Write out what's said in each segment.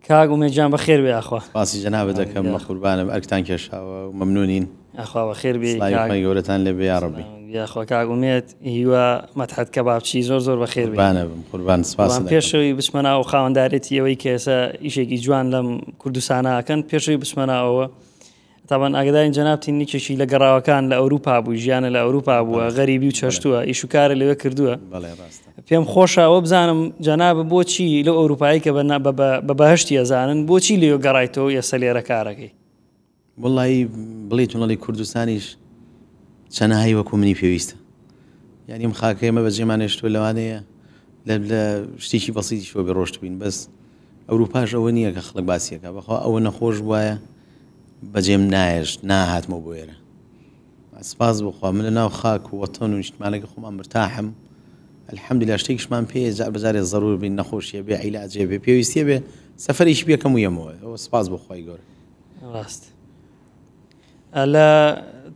کاک ئومێد گیان بەخێر بێ ئاخوا. سپاسی جەنابت دەکەم بەقوربانم ئەرکتان کێشاوە و مەمنونین. ئاخوا بەخێر بێی سڵاوی کاک. خوای گەورەتان لێ بێ یاڕەبی. یاخوا کاک ئومێد هیوا مەدحەت کەبابچی زۆر زۆر بەخێر بێی. قوربانە بم قوربان سپاست بەڵام دەکەم. پێشەوەی بچمە ناو خاوەندارێتی ئەوەی کە ئێستا ئیشێکی جوان لەم کوردستانە ئەکەن پێشەوەی بچمە ناوەوە تابان ئاگدارین جەنابتین یەکێکی لە گەڕاوەکان لە ئەوروپا بوو ژیانە لە ئەوروپا بووە غەریبی و چەشتووە ئیش و کارە لەوێ کردووە پێم خۆشە ئەوە بزانم جەناب بۆچی لەو ئەوروپایی کە بە بەهشتی ئەزانن بۆچی لێ گەڕایتەوە ئێستا لێرە کارەکەی وڵی بڵی تونەڵی کوردستانیش چەنەهای وەکو منی پێویستە یعنی ئەم خاکە ئێمە بەجێمان هێشتووە لەوانەیە لە شتێکی بەسیتیشەوە بێ ڕۆشت بین بەس ئەوروپاش ئەوە نییە کە خەڵک باسیەکە بەخوا ئەوە نەخۆش بواە بەجێم نایەشت ناهاتمەوە بۆ ئێرە سپاس بخوا من لە ناو خاک و وەتەن و نیشتمانەکە خۆمان مرتاحم الحمدلله شتێکیشمان پێ جار بەجارێ زەرور بین نەخۆشیە بێ عیلاجێ بێ پێویستیە بێ سەفەرێکی پێکەم و یەمەوە ئەوە سپاس بۆ خوای گەورە ڕاست لە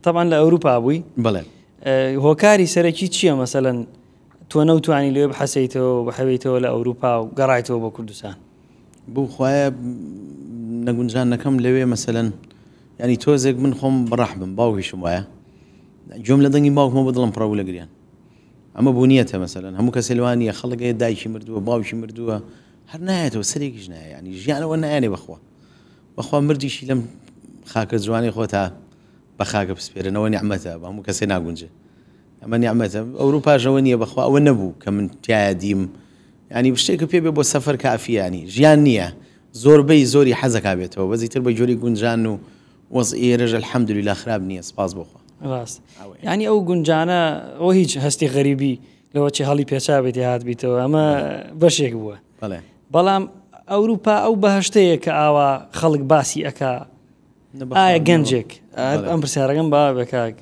تەبان لە ئەوروپا بووی بەڵێ هۆکاری سەرەکی چییە مەسەلەن تۆ نەوتوانی لێ بحەسەیتەوە بحەویتەوە لە ئەوروپا و گەڕایتەوە بۆ کوردستان بوو خوایە نەگونجان نەکەم لەوێ مەسەلەن ینی تۆزێک من خۆم بەڕەحمم باوکیشم وایە گوێم لە دەنگی باوکمە بە دڵم پڕە لە گریان ئەمە بوونیەتە مەسەلەن هەموو کەسێ لەوان نییە خەڵک هەیە دایکی مردووە باوکی مردووە هەر نایەتەوە سەرێکیش نایە ینی ژیانەوە نایەنێ بەخوا بەخوا مردیشی لەم خاکە جوانی خۆتا بە خاکە بسپێرنەوە نیعمەتە بە هەموو کەسێ ناگونجێ ئەمە نیعمەتە ئەوروپاش ئەوە نییە بەخوا ئەوە نەبوو کە من تایە دیم ینی شتێکە پێ بێ بۆ سەفەر کافیانی ژیان نییە زۆربەی زۆری حەزەکا بێتەوە بەزیتر بە جۆری گونجان و وەزعی ئێرەش الحمدللە خراپ نییە سپاس بۆ خوا. ڕاست یعنی ئەو گونجانە ئەوە هیچ هەستی غەریبی لەوە چی هەڵی پێچا بێتی هات بیتەوە ئەمە بەشێک بووە بەڵام ئەوروپا ئەو بەهشتەیە کە ئاوا خەڵک باسی ئەکا ئایا گەنجێک ئەم پرسیارەکەم با بەکاک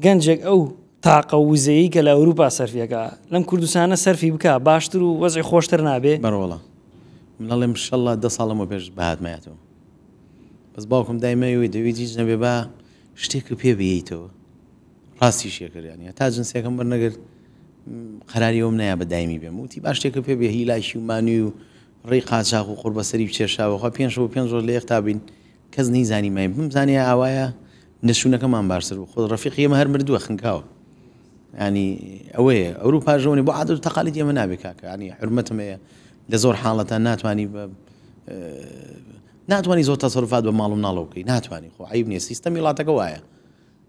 گەنجێک ئەو تاقە وزەیی کە لە ئەوروپا سەرفیەکە لەم کوردستانە سەرفی بک باشتر و وەزعی خۆشتر نابێ. بەڕۆڵە منەڵێم شەڵە دە ساڵەمە پێش بەهاتمایەتەوە بەس باوکم دایمەوێ دەویت هیچ نەبێ با شتێک پێ بێیتەوە ڕاستیشی کرد یانی هەتا جنسیەکەم وەرنەگرت قەراری ئەوم نایە بە دایمی بێم وتی با شتێکە پێ بێ هیلاکی و مانوی و ڕێی قاچاخ و قوربەسەری بچێشاوە خوا پێنج شەو و پێنج ڕۆژ لە یەکتا بین کەس نەیزانی ماین بمزانیە ئاوایە نەچوونەکەمان باشتر بوو خۆ ڕەفیقی ئێمە هەر مردووە خنکاوە ینی ئەوەیە ئەوروپا ژەونی بۆ عادەت و تەقالیدی ئێمە نابێ کاکە ینی حرمەتم هەیە لە زۆر حاڵەتان ناتوانانی بە ناتوانانی زۆر تەسەروفات بە ماڵ و مناڵەوە بکەی ناتوانانی خۆ عیب نییە سیستەمی وڵاتەکە وایە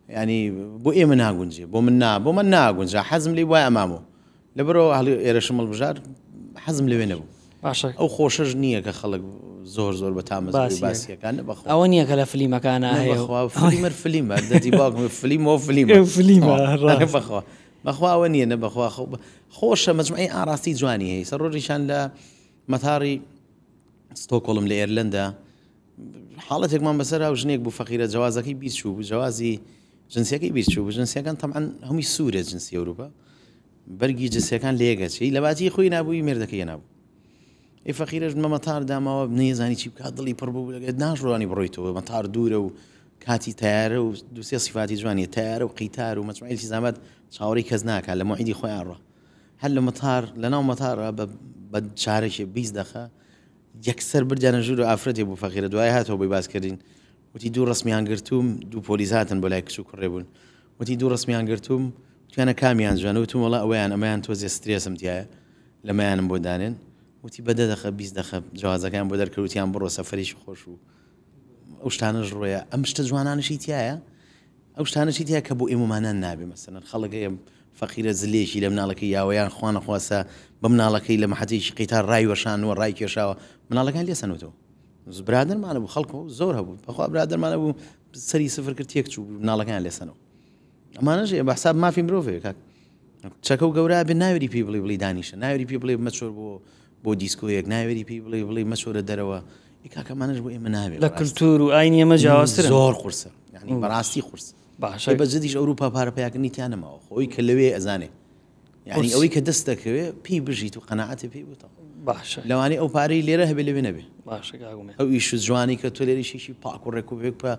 یانی بۆ ئێمە ناگونجێ بۆ من نا بۆ من ناگونجا حەزم لێ وایە ئەمامۆ لەبەرەوە هەڵی ئێرەشم هەڵبژارد حەزم لەوێ نەبوو باشە ئەو خۆشەش نییە کە خەڵک زۆر زۆر بە تامەزرۆی باسیەکە باسیەکان نە بەخوا ئەوە نییە کە لە فلیمەکانە نە هەیە و بەخوا فلیمەر فلیمە دەدی باوکم فلیم و فلیمە فلیمە ئەرێ ڕاست بەخوا بەخوا ئەوە نییە نە بەخوا خۆ خۆشە مەجموعەی ئاڕاستی جوانی هەیە سەر ڕۆژیشان لە مەتاڕی ستۆکۆڵم لە ئێرلەندا حاڵەتێکمان بەسەر و ژنێک بوو فەقیرە جەوازەکەی بیر چوو بوو جەوازی جنسیەکەی بیر چوو بوو جنسیەکان تەبعەن هەمووی سوورە جنسی ئەوروپا بەرگی جنسیەکان لێگەچی لە باتی خۆی نابووی مێردەکەی نابوو ئەی فەقیرەش مەمەتار داماوە نەیزانی چی بکات دڵی پڕ بوو لەگەت ناژڕوانی بڕۆیتەوە مەتار دوورە و کاتی تیارە و دوسێ سیفاتی جوانیە تیارە و قیتار و مەجموعەی التزامات چاوەڕێی کەس ناکات لە مۆعیدی خۆیان ڕۆ هەر لە مەتار لەناو مەتارە بە چارەکێ 20 دەقە یەکسەر بردیانە ژوور و ئافرەتێ بوو فەقیرە دوای هاتەوە بۆی باس کردین وتی دوو ڕسمیان گرتووم دوو پۆلیس هاتن بۆ لای کچ و کوڕێ بوون وتی دوو ڕسمیان گرتووم وتیانە کامیان جوانە وتم وەڵا ئەوەیان ئەمەیان تۆزێ سترێسم تایە لەمەیانم بۆ دانێن وتی بە دە دەقە 20 دەقە جوازەکەیان بۆ دەرکرد وتیان بڕۆ سەفەرێکی خۆش و ئەو شتانەش ڕۆیە ئەم شتە جوانانشی تایە ئەو شتانەشی تیا کە بۆ ئێمەمانان نابێ مەسەلەن خەڵک هەیە فەقیرە زلێکی لە مناڵەکەی یاوە یان خوا نەخواستە بە مناڵەکەی لە مەحەتێکی قیتار ڕای وەشانوە ڕای کێشاوە مناڵەکان لێ سەنوتەوە برادەرمانە بوو خەڵک زۆر هەبوو بەخوا برادەرمانە بوو سەری سفر کرد تێک چوو مناڵەکان لێ سەنەوە ئەمانەش بە حساب مافی مرۆڤێ کاک چەکە و گەورە بێ ناوێری پێی بڵێ بڵی دانیشە ناوێری پێی بڵێ مەچۆر بۆ بۆ دیسکۆیەک ناوێری پێی بڵێ بڵێ مەچۆرە دەرەوە ئی کاکە ئەمانەش بۆ ئێمە نابێ لە کللتور و ئاینی ئێمە جیاوازترن زۆر قورسە یعنی بەڕاستی قورس باشە بە جدیش ئەوروپا پارە پیاکردنی تیا نەماوە خۆی کە لەوێ ئەزانێ یعنی ئەوەی کە دەست دەکەوێ پێی بژیت و قەناعەتی پێی بوتەوە باشە لەوانەیە ئەو پارەی لێرە هەبێ لەوێ نەبێ باشە کاک ئومێد ئەو ئیش و جوانی کە تۆ لێرە ئیشێکی پاک و ڕێک و پێک بە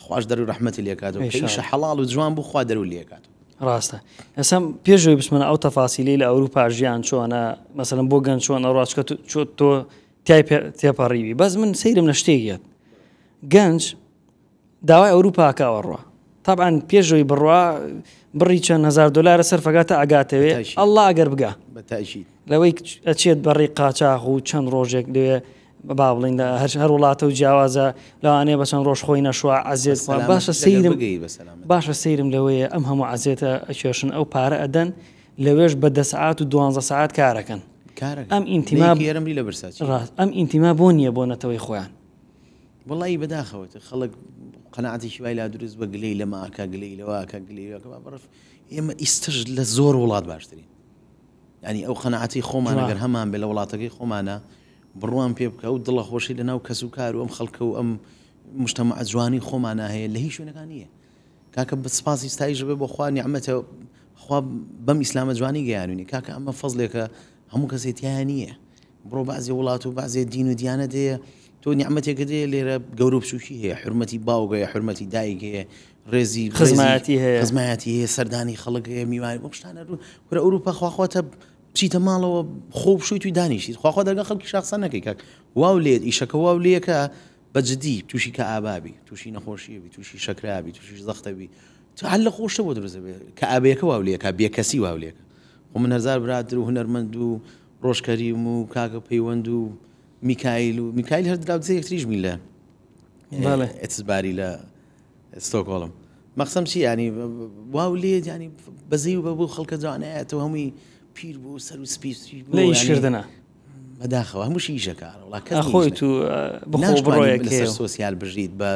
خواش دەرو ڕەحمەتی لێکاتەوە کە ئیشە حەڵاڵ و جوان بوو خوا دەرو لێکاتەوە ڕاستە ئێستا پێش ئەوەی بچمە ئەو تەفاسیلەی لە ئەوروپا ژیان چۆنە مەسەلەن بۆ گەنج چۆن ئەڕوا چکە تۆ تای تێپەڕیوی بەس من سەیرم لە شتێک یەت گەنج داوای ئەوروپا ئەکا ئەڕوا تەبعەن پێش ئەوەی بڕوا بڕی چەند هەزار دۆلارە سەرفەکا تا ئەگاتەوێ ئەڵڵا ئەگەر بگا لەوەی ئەچێت بەڕی قاچاخ و چەند ڕۆژێک لەوێ با بڵین لە هەر هەر وڵاتە و جیاوازە لەوانەیە بە چەند ڕۆژ خۆی نەشوە عەزێت باشە سەیرم باشە سەیرم لەوەیە ئەم هەموو عەزێتە ئەکێشن ئەو پارە ئەدەن لەوێش بە دە سەعات و دوانزە سەعات کارەکەن ئەم ئینتیما ڕاست ئەم ئینتیما بۆ نییە بۆ نەتەوەی خۆیان وەڵایی بەداخەوە ئیتر خەڵک قەناعەتێکی وای لا دروست بە گلەی لەمە ئەکا گلەی لەوە ئەکا گلەی لەوە ئەکا بابە ڕەف ئێمە ئیستەش لە زۆر وڵات باشترین یعنی ئەو قەناعەتی خۆمان ئەگەر هەمان بێ لە وڵاتەکەی خۆمانە بڕوان پێ بکە و دڵە خۆشی لە ناو کەس و کار و ئەم خەڵکە و ئەم مجتەمع جوانی خۆمانە هەیە لە هیچ شوێنەکان نییە کاکە بە سپاسی ستایش بێ بۆ خوا نیعمەتە خوا بەم ئیسلامە جوانی گەیانونی کاکە ئەمە فەزلێکە هەموو کەسێ تیایا نییە بڕۆ بەعزێ وڵات و بەعزێ دین و دیانەت هەیە تۆ نیعمەتێکت هەیە لێرە گەورە و بچووکی هەیە حورمەتی باوک هەیە حورمەتی دایک هەیە ڕێزی خزمایەتی هەیە خزمایەتی هەیە سەردانی خەڵک هەیە میوانی بۆ شتانە ڕوو کورە ئەوروپا خواخواتە بچیتە ماڵەوە خۆ بشویت و دانیشیت خواخوا دەرگا خەڵکی شاخسە نەکەی کاک واو لێت ئیشەکە واو لێکە بە جدی تووشی کەئابابی تووشی نەخۆشیە بی تووشی شەکرابی تووشی زەختە بی هەر لە خۆشتە بۆ دروست بێ کەئابەیەکە واو لێکە بێکەسی واو لێکە خۆ من هەزار برادر و هونەرمەند و ڕۆژ کەریم و کاکە پەیوەند و میکایل و میکایل هەر دراوسێ یەکتریش بین لە ئەتزباری لە ستۆکۆڵم مەقسەم چی ینی واو لێ ینی بەزەی و بەبوو خەڵکە جوانایەتەوە هەمووی پیر بوو سەر و سپی لە ئیشکردنە بەداخەوە هەمووشی ئیشەکە وڵا کەس خۆی تو بخۆ بڕۆیەک لەسەر سۆسیال بژیت بە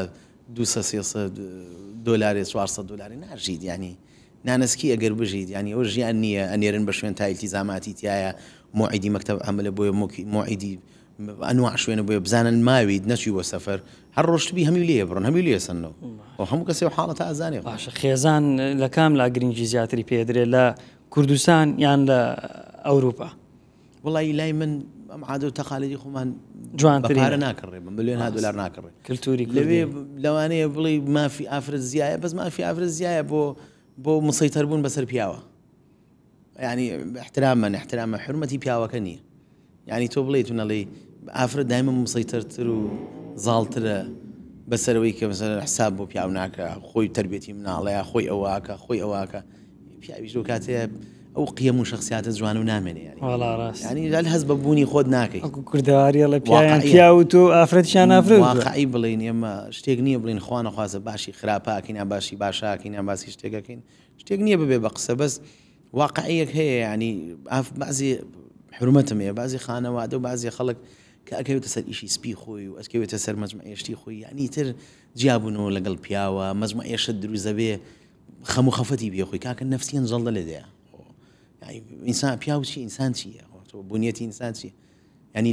200 300 دۆلارێ 400 دۆلاری ناژیت ینی نانەسکی ئەگەر بژیت یانی ئەوە ژیان نییە ئەنێرن بە شوێن تا ئیلتیزاماتی تیایە مۆعیدی مەکتەب عەملە بۆیە مۆعیدی ئەنواع شوێنە بۆیە بزانن ماویت نەچوی بۆ سەفەر هەر ڕۆشتبی هەمووی لێ بڕن هەمووی لێ سەنەوە و هەموو کەسێ و حاڵەتە ئەزانێ باشە خێزان لە کام لا گرنگی زیاتری پێدرێ لە کوردستان یان لە ئەوروپا؟ وڵی لای من ئەم عادە و تەقالیدی خۆمان جوانترینە پارە ناکڕێ بە ملیۆن دلار ناکڕێ کللتوری لەوێ لەوانەیە بڵێ مافی ئافرەت زیایە بەس مافی ئافرەت زیایە بۆ بۆ مسەیتەر بوون بەسەر پیاوە ینی احترامە احترامە حرمەتی پیاوەکە نییە ینی تۆ بڵێ تو نەڵێ ئافرەت دایمە مسەیتەرتر و زاڵترە بەسەرەوەی کە مەسەلەن حساب بۆ پیاو ناکە خۆی تربێتی مناڵەیە خۆی ئەوواکە خۆی ئەوواکە پیاویش لەو کاتەیە ئەو قیەم و شخصیاتە جوان و نامێنێ یانی وەڵا ڕاست یانی هەر هەست بە بوونی خۆت ناکەی وەکو کوردەواری ئەڵێ پیاویان واقعیە. پیاو و تۆ ئافرەتیشیان ئافرەت وتوە. واقعی بڵێین ئێمە شتێک نییە بڵێین خوا نەخواستە باشی خراپە ئەکەین یان باشی باشە ئەکەین یان باسی شتێک ئەکەین شتێک نییە ببێ بە قسە بەس واقعیەک هەیە یانی ئاف بەعزی حرمەتم هەیە بەعزی خانەوادە و بەعزی خەڵک کە ئەکەوێتە سەر ئیشی سپی خۆی و ئەکەوێتە سەر مەجموعەیەشتی خۆی یانی تر جیابوونەوە لەگەڵ پیاوە مەجموعەیەشت دروست دەبێ خەم و خەفەتی پێ خۆی کاکە نەفسیان جەڵدە لێ دەیە ئینسان پیاو چی ئینسان چییە بنیەتی ئینسان چییە ینی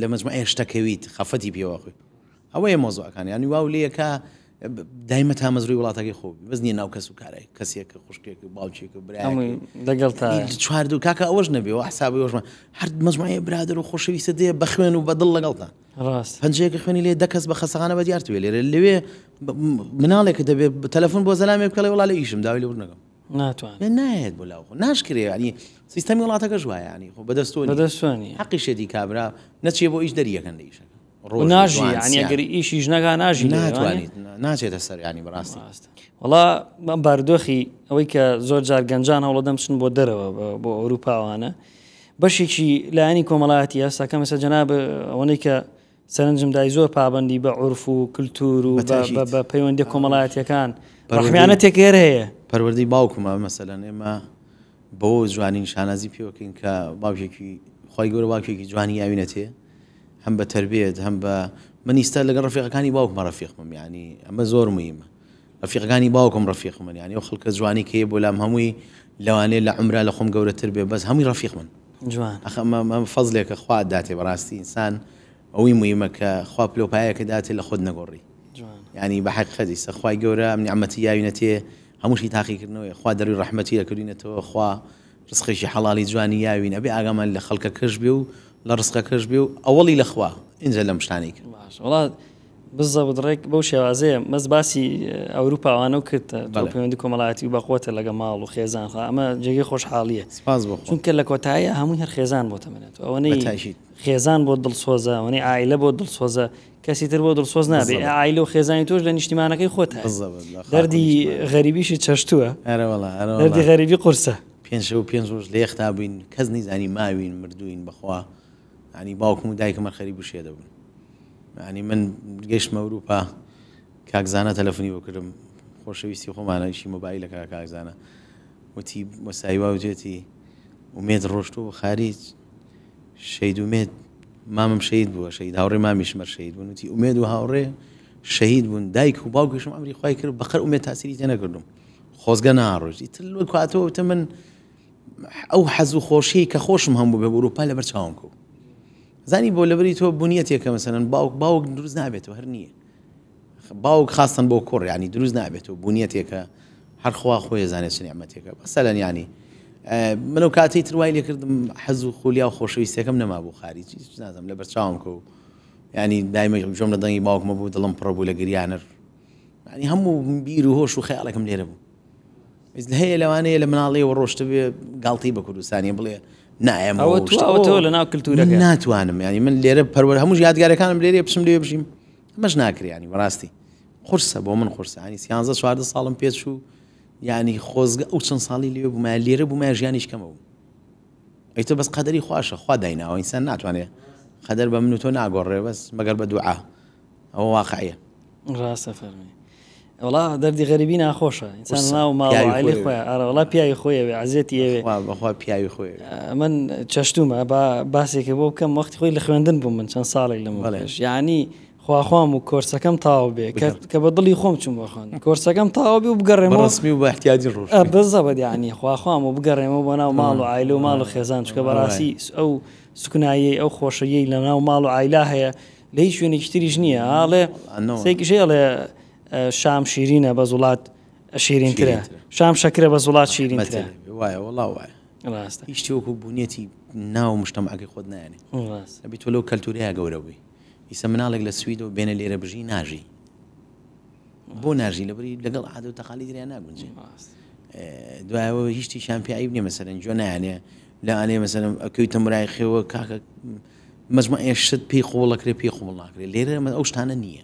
لە مەجموعەیە شتەکەویت خەفەتی پێوە خۆی ئەوەیە مۆزوعەکان ینی واو لەکە دایمە تامەزروی وڵاتەکەی خۆ بەس نییە ناو کەس و کارێک کەسێک خوشکێک و باوکێک و برای لەگەڵ تا چوار دوو کاکە ئەوەش نەبێ و حسابی وەژمە هەر مەجموعەیە برادر و خۆشەویستە دێ بە خوێن و بە دڵ لەگەڵتان ڕاست پەنجەیەکە خوێنی لێ دە کەس بە خەسەخانە بە دیار توێ لێرە لەوێ مناڵێکە دەبێ تەلەفۆن بۆ زەلامێک بکەڵێ وڵا لە ئیشم داوای لێبوردن نەکەم ناتوان نایەت بۆ لاو خۆ ناشکرێ ینی سیستەمی وڵاتەکەش وایە ینی خۆ بەدەستۆ بەدەستۆنی حەقیشێتی کابرا نەچێ بۆ ئیش دەریەکەن لە ئیشەکە ناژی ینی ئەگەر ئیشیش نەکا ناژی ناتوانیت ناچێتە سەر ینی بەڕاستی وڵا بەم بارودۆخی ئەوەی کە زۆر جار گەنجان هەوڵەدەم چن بۆ دەرەوە بۆ ئەوروپاوانە بەشێکی لایەنی کۆمەڵایەتی هەستەکەم ئێستا جەناب ئەوەنەی کە سەرنجم دای زۆر پابەندی بە عورف و کلتور و بە پەیوەندیە کۆمەڵایەتیەکان ڕەحمیانە تێکێر هەیە. پەروەردەی باوکمە مەسەلەن ئێمە بەوە جوانین شانازی پێوەکەین کە باوکێکی خی گەورە باوکێکی جوانی یاوینەتێ هەم بە تربێت هەم بە من ئیستا لەگەڵ ڕفیقەکانی باوکمە ڕەفیقمم یعنی ئەمە زۆر مهمە ڕەفیقەکانی باوکم ڕەفیقمن یانی ئەو خەڵکە جوانی کە بۆ لام هەمووی لەوانەیە لە عومرا لە خۆم گەورەتر بێ بەس هەمووی ڕەفیقمن جوان ئەخ ئەمە ئەمە فەزلێکە خوا داتێ بەڕاستی ئینسان ئەوەی مهمە کە خوا پلۆپایەکە داتێ لە خۆت نەگۆڕی جوان یعنی بە حەقیقەت ئیستا خوای گەورە ئەم نیعمەتی یاوینەتێ هەمووشی تاقیکردنەوەیە خوا دەروی ڕەحمەتی لە کردوینەتەوە خوا ڕزقێکی حەڵاڵی جوانی یاوین ئەبێ ئاگامان لە خەڵکەکەش بێ و لە ڕزقەکەش بێ و ئەوەڵی لە خوا ئینجا لەم شتانەی کە باش وەڵا. بزەبت ڕێک بەو شێوازەیە مەس باسی ئەوروپا ئەوانەو کرد تۆ پەیوەندی کۆمەڵایەتی و بەقوەتە لەگە ماڵ و خێزان خوا ئەمە جێگەی خۆشحاڵیە سپاس بۆ خوا چونکە لە کۆتاییە هەمووی هەر خێزان بۆ تەمەنێتەوە ئەوەنەی خێزان بۆ دڵسۆزە ئەوەنەی عائیلە بۆ دڵسۆزە کەسی تر بۆ دڵسۆز نابێ عائیلە و خێزانی تۆش لە نیشتیمانەکەی خۆت دەردی غەریبیشی چەشتووە دەردی غەریبی قورسە پێنج شەو پێنج ڕۆژ لە یەختا بووین کەس نەیزانی ماوین مردووین بەخوا یانی باوکم و دایکم هەر خەریک بوو شێدە بوون یانی من گەشتمە ئەوروپا کاک زانا تەلەفۆنی بۆ کردم خۆشەویستی خۆمانە ئیشی مۆبایلەکە کاک زانا وتی وەسایوا وتێتی ئومێد ڕۆشتووە بۆ خاریج شەید ئومێد مامم شەید بووە شەید هاوڕێ مامیشم هەر شەید بوون وتی ئومێد و هاوڕێ شەهید بوون دایک و باوکیشم ئەمری خوای کرد بەقەر ئومێد تاسیری تێ نەکردم خۆزگە ناڕۆشت ئیتر لەو کاتەوە وتم من ئەو حەز و خۆشیەی کە خۆشم هەمبوو بێ ئەوروپا لەبەر چاوم کەوت زانی بۆ لەبەری تۆ بنیەتێکە مەسەلەن باوک باوک دروست نابێتەوە هەر نییە باوک خاستن بۆ کوڕ ینی دروست نابێتەوە بنیەتێکە هەر خوا خۆی زانێت چ نیعمەتێکە مەسەلەن ینی من و کاتی تر وای لێکردم حەز و خولیا و خۆشەویستەکەم نەمابوو خاریجی نازم لەبەر چاوم کەوت ینی دایمە گوێم لە دەنگی باوکمە بوو دڵم پڕ بوو لە گریانەر ینی هەموو بیر و هۆش و خەیاڵێکم لێرە بوو هەیە لەوانەیە لە مناڵیەوە ڕۆشتبێ گاڵتەی بە کوردستانیە بڵێ نایەمەوە ئەوە تو ئەوە تۆ لە ناو کلتورەکە ناتوانم ینی من لێرە پەروەر هەموو یادگارەکانم لێرە بچم لێ بژیم ئەمەش ناکرێ ینی بەڕاستی قورسە بۆ من قورسە ینی سیانزە چواردە ساڵم پێچوو ینی خۆزگە ئەو چەند ساڵی لێ بوومە لێرە بوومە ژیانیش کەمە بوو ئیتر بەس قەدەری خواشە خوا دایناوە ئینسان ناتوانێت قەدەر بە من و تۆ ناگۆڕێ بەس مەگەر بە دوعا ئەوە واقعیە. ڕاستە فەرمی. وەڵا دەردی غەریبی ناخۆشە ئینسان ناو ماڵ و عایلەی خۆیان ئارە وەڵا پیاوی خۆی ئەوێ عەزێتی ئەوێ بەخوا پیاوی خۆی من چەشتومە با باسێکە بۆ بکەم وەختی خۆی لە خوێندن بووم من چەند ساڵێک لەمە پێش یعنی خواخوام و کۆرسەکەم تەواو بێ کە بە دڵی خۆم چوم بۆ خوێندن کۆرسەکەم تەواو بێ و بگەڕێمەوە ڕسمی و بە احتیاجی ڕۆژ بزەبت یعنی خواخوام و بگەڕێمەوە بۆ ناو ماڵ و عایلە و ماڵ و خێزان چونکە بەڕاستی ئەو سوکناییەی ئەو خۆشەیەی لە ناو ماڵ و عایلە هەیە لە هیچ شوێنێکی تریش نییە ئاڵێ سێکیش ئەڵێ شام شیرینە بە زوڵات شیرینترە شام شەکرە بە زوڵات شیرینترە وایە وەڵا وایە ڕاستە هیچ شتێک وەکو بوونیەتی ناو مجتەمعەکەی خۆت نایەنێ ئەبی تۆ لەو کەلتورەیە گەورە بووی ئیسە مناڵێک لە سویدەوە بێنە لێرە بژی ناژی بۆ ناژی لەبری لەگەڵ عادە و تەقالیدی ریا ناگونجێ دوایەوە هیچ شتێکیان پێ عیب نییە مەسەلەن گوێ نایەنێ لەوانەیە مەسەلەن ئەکەویتە مرایخەوە کاکە مەجموعەیە شت پێی قبوڵ ئەکرێ پێی قبوڵ ناکرێ لێرە ئەو شتانە نییە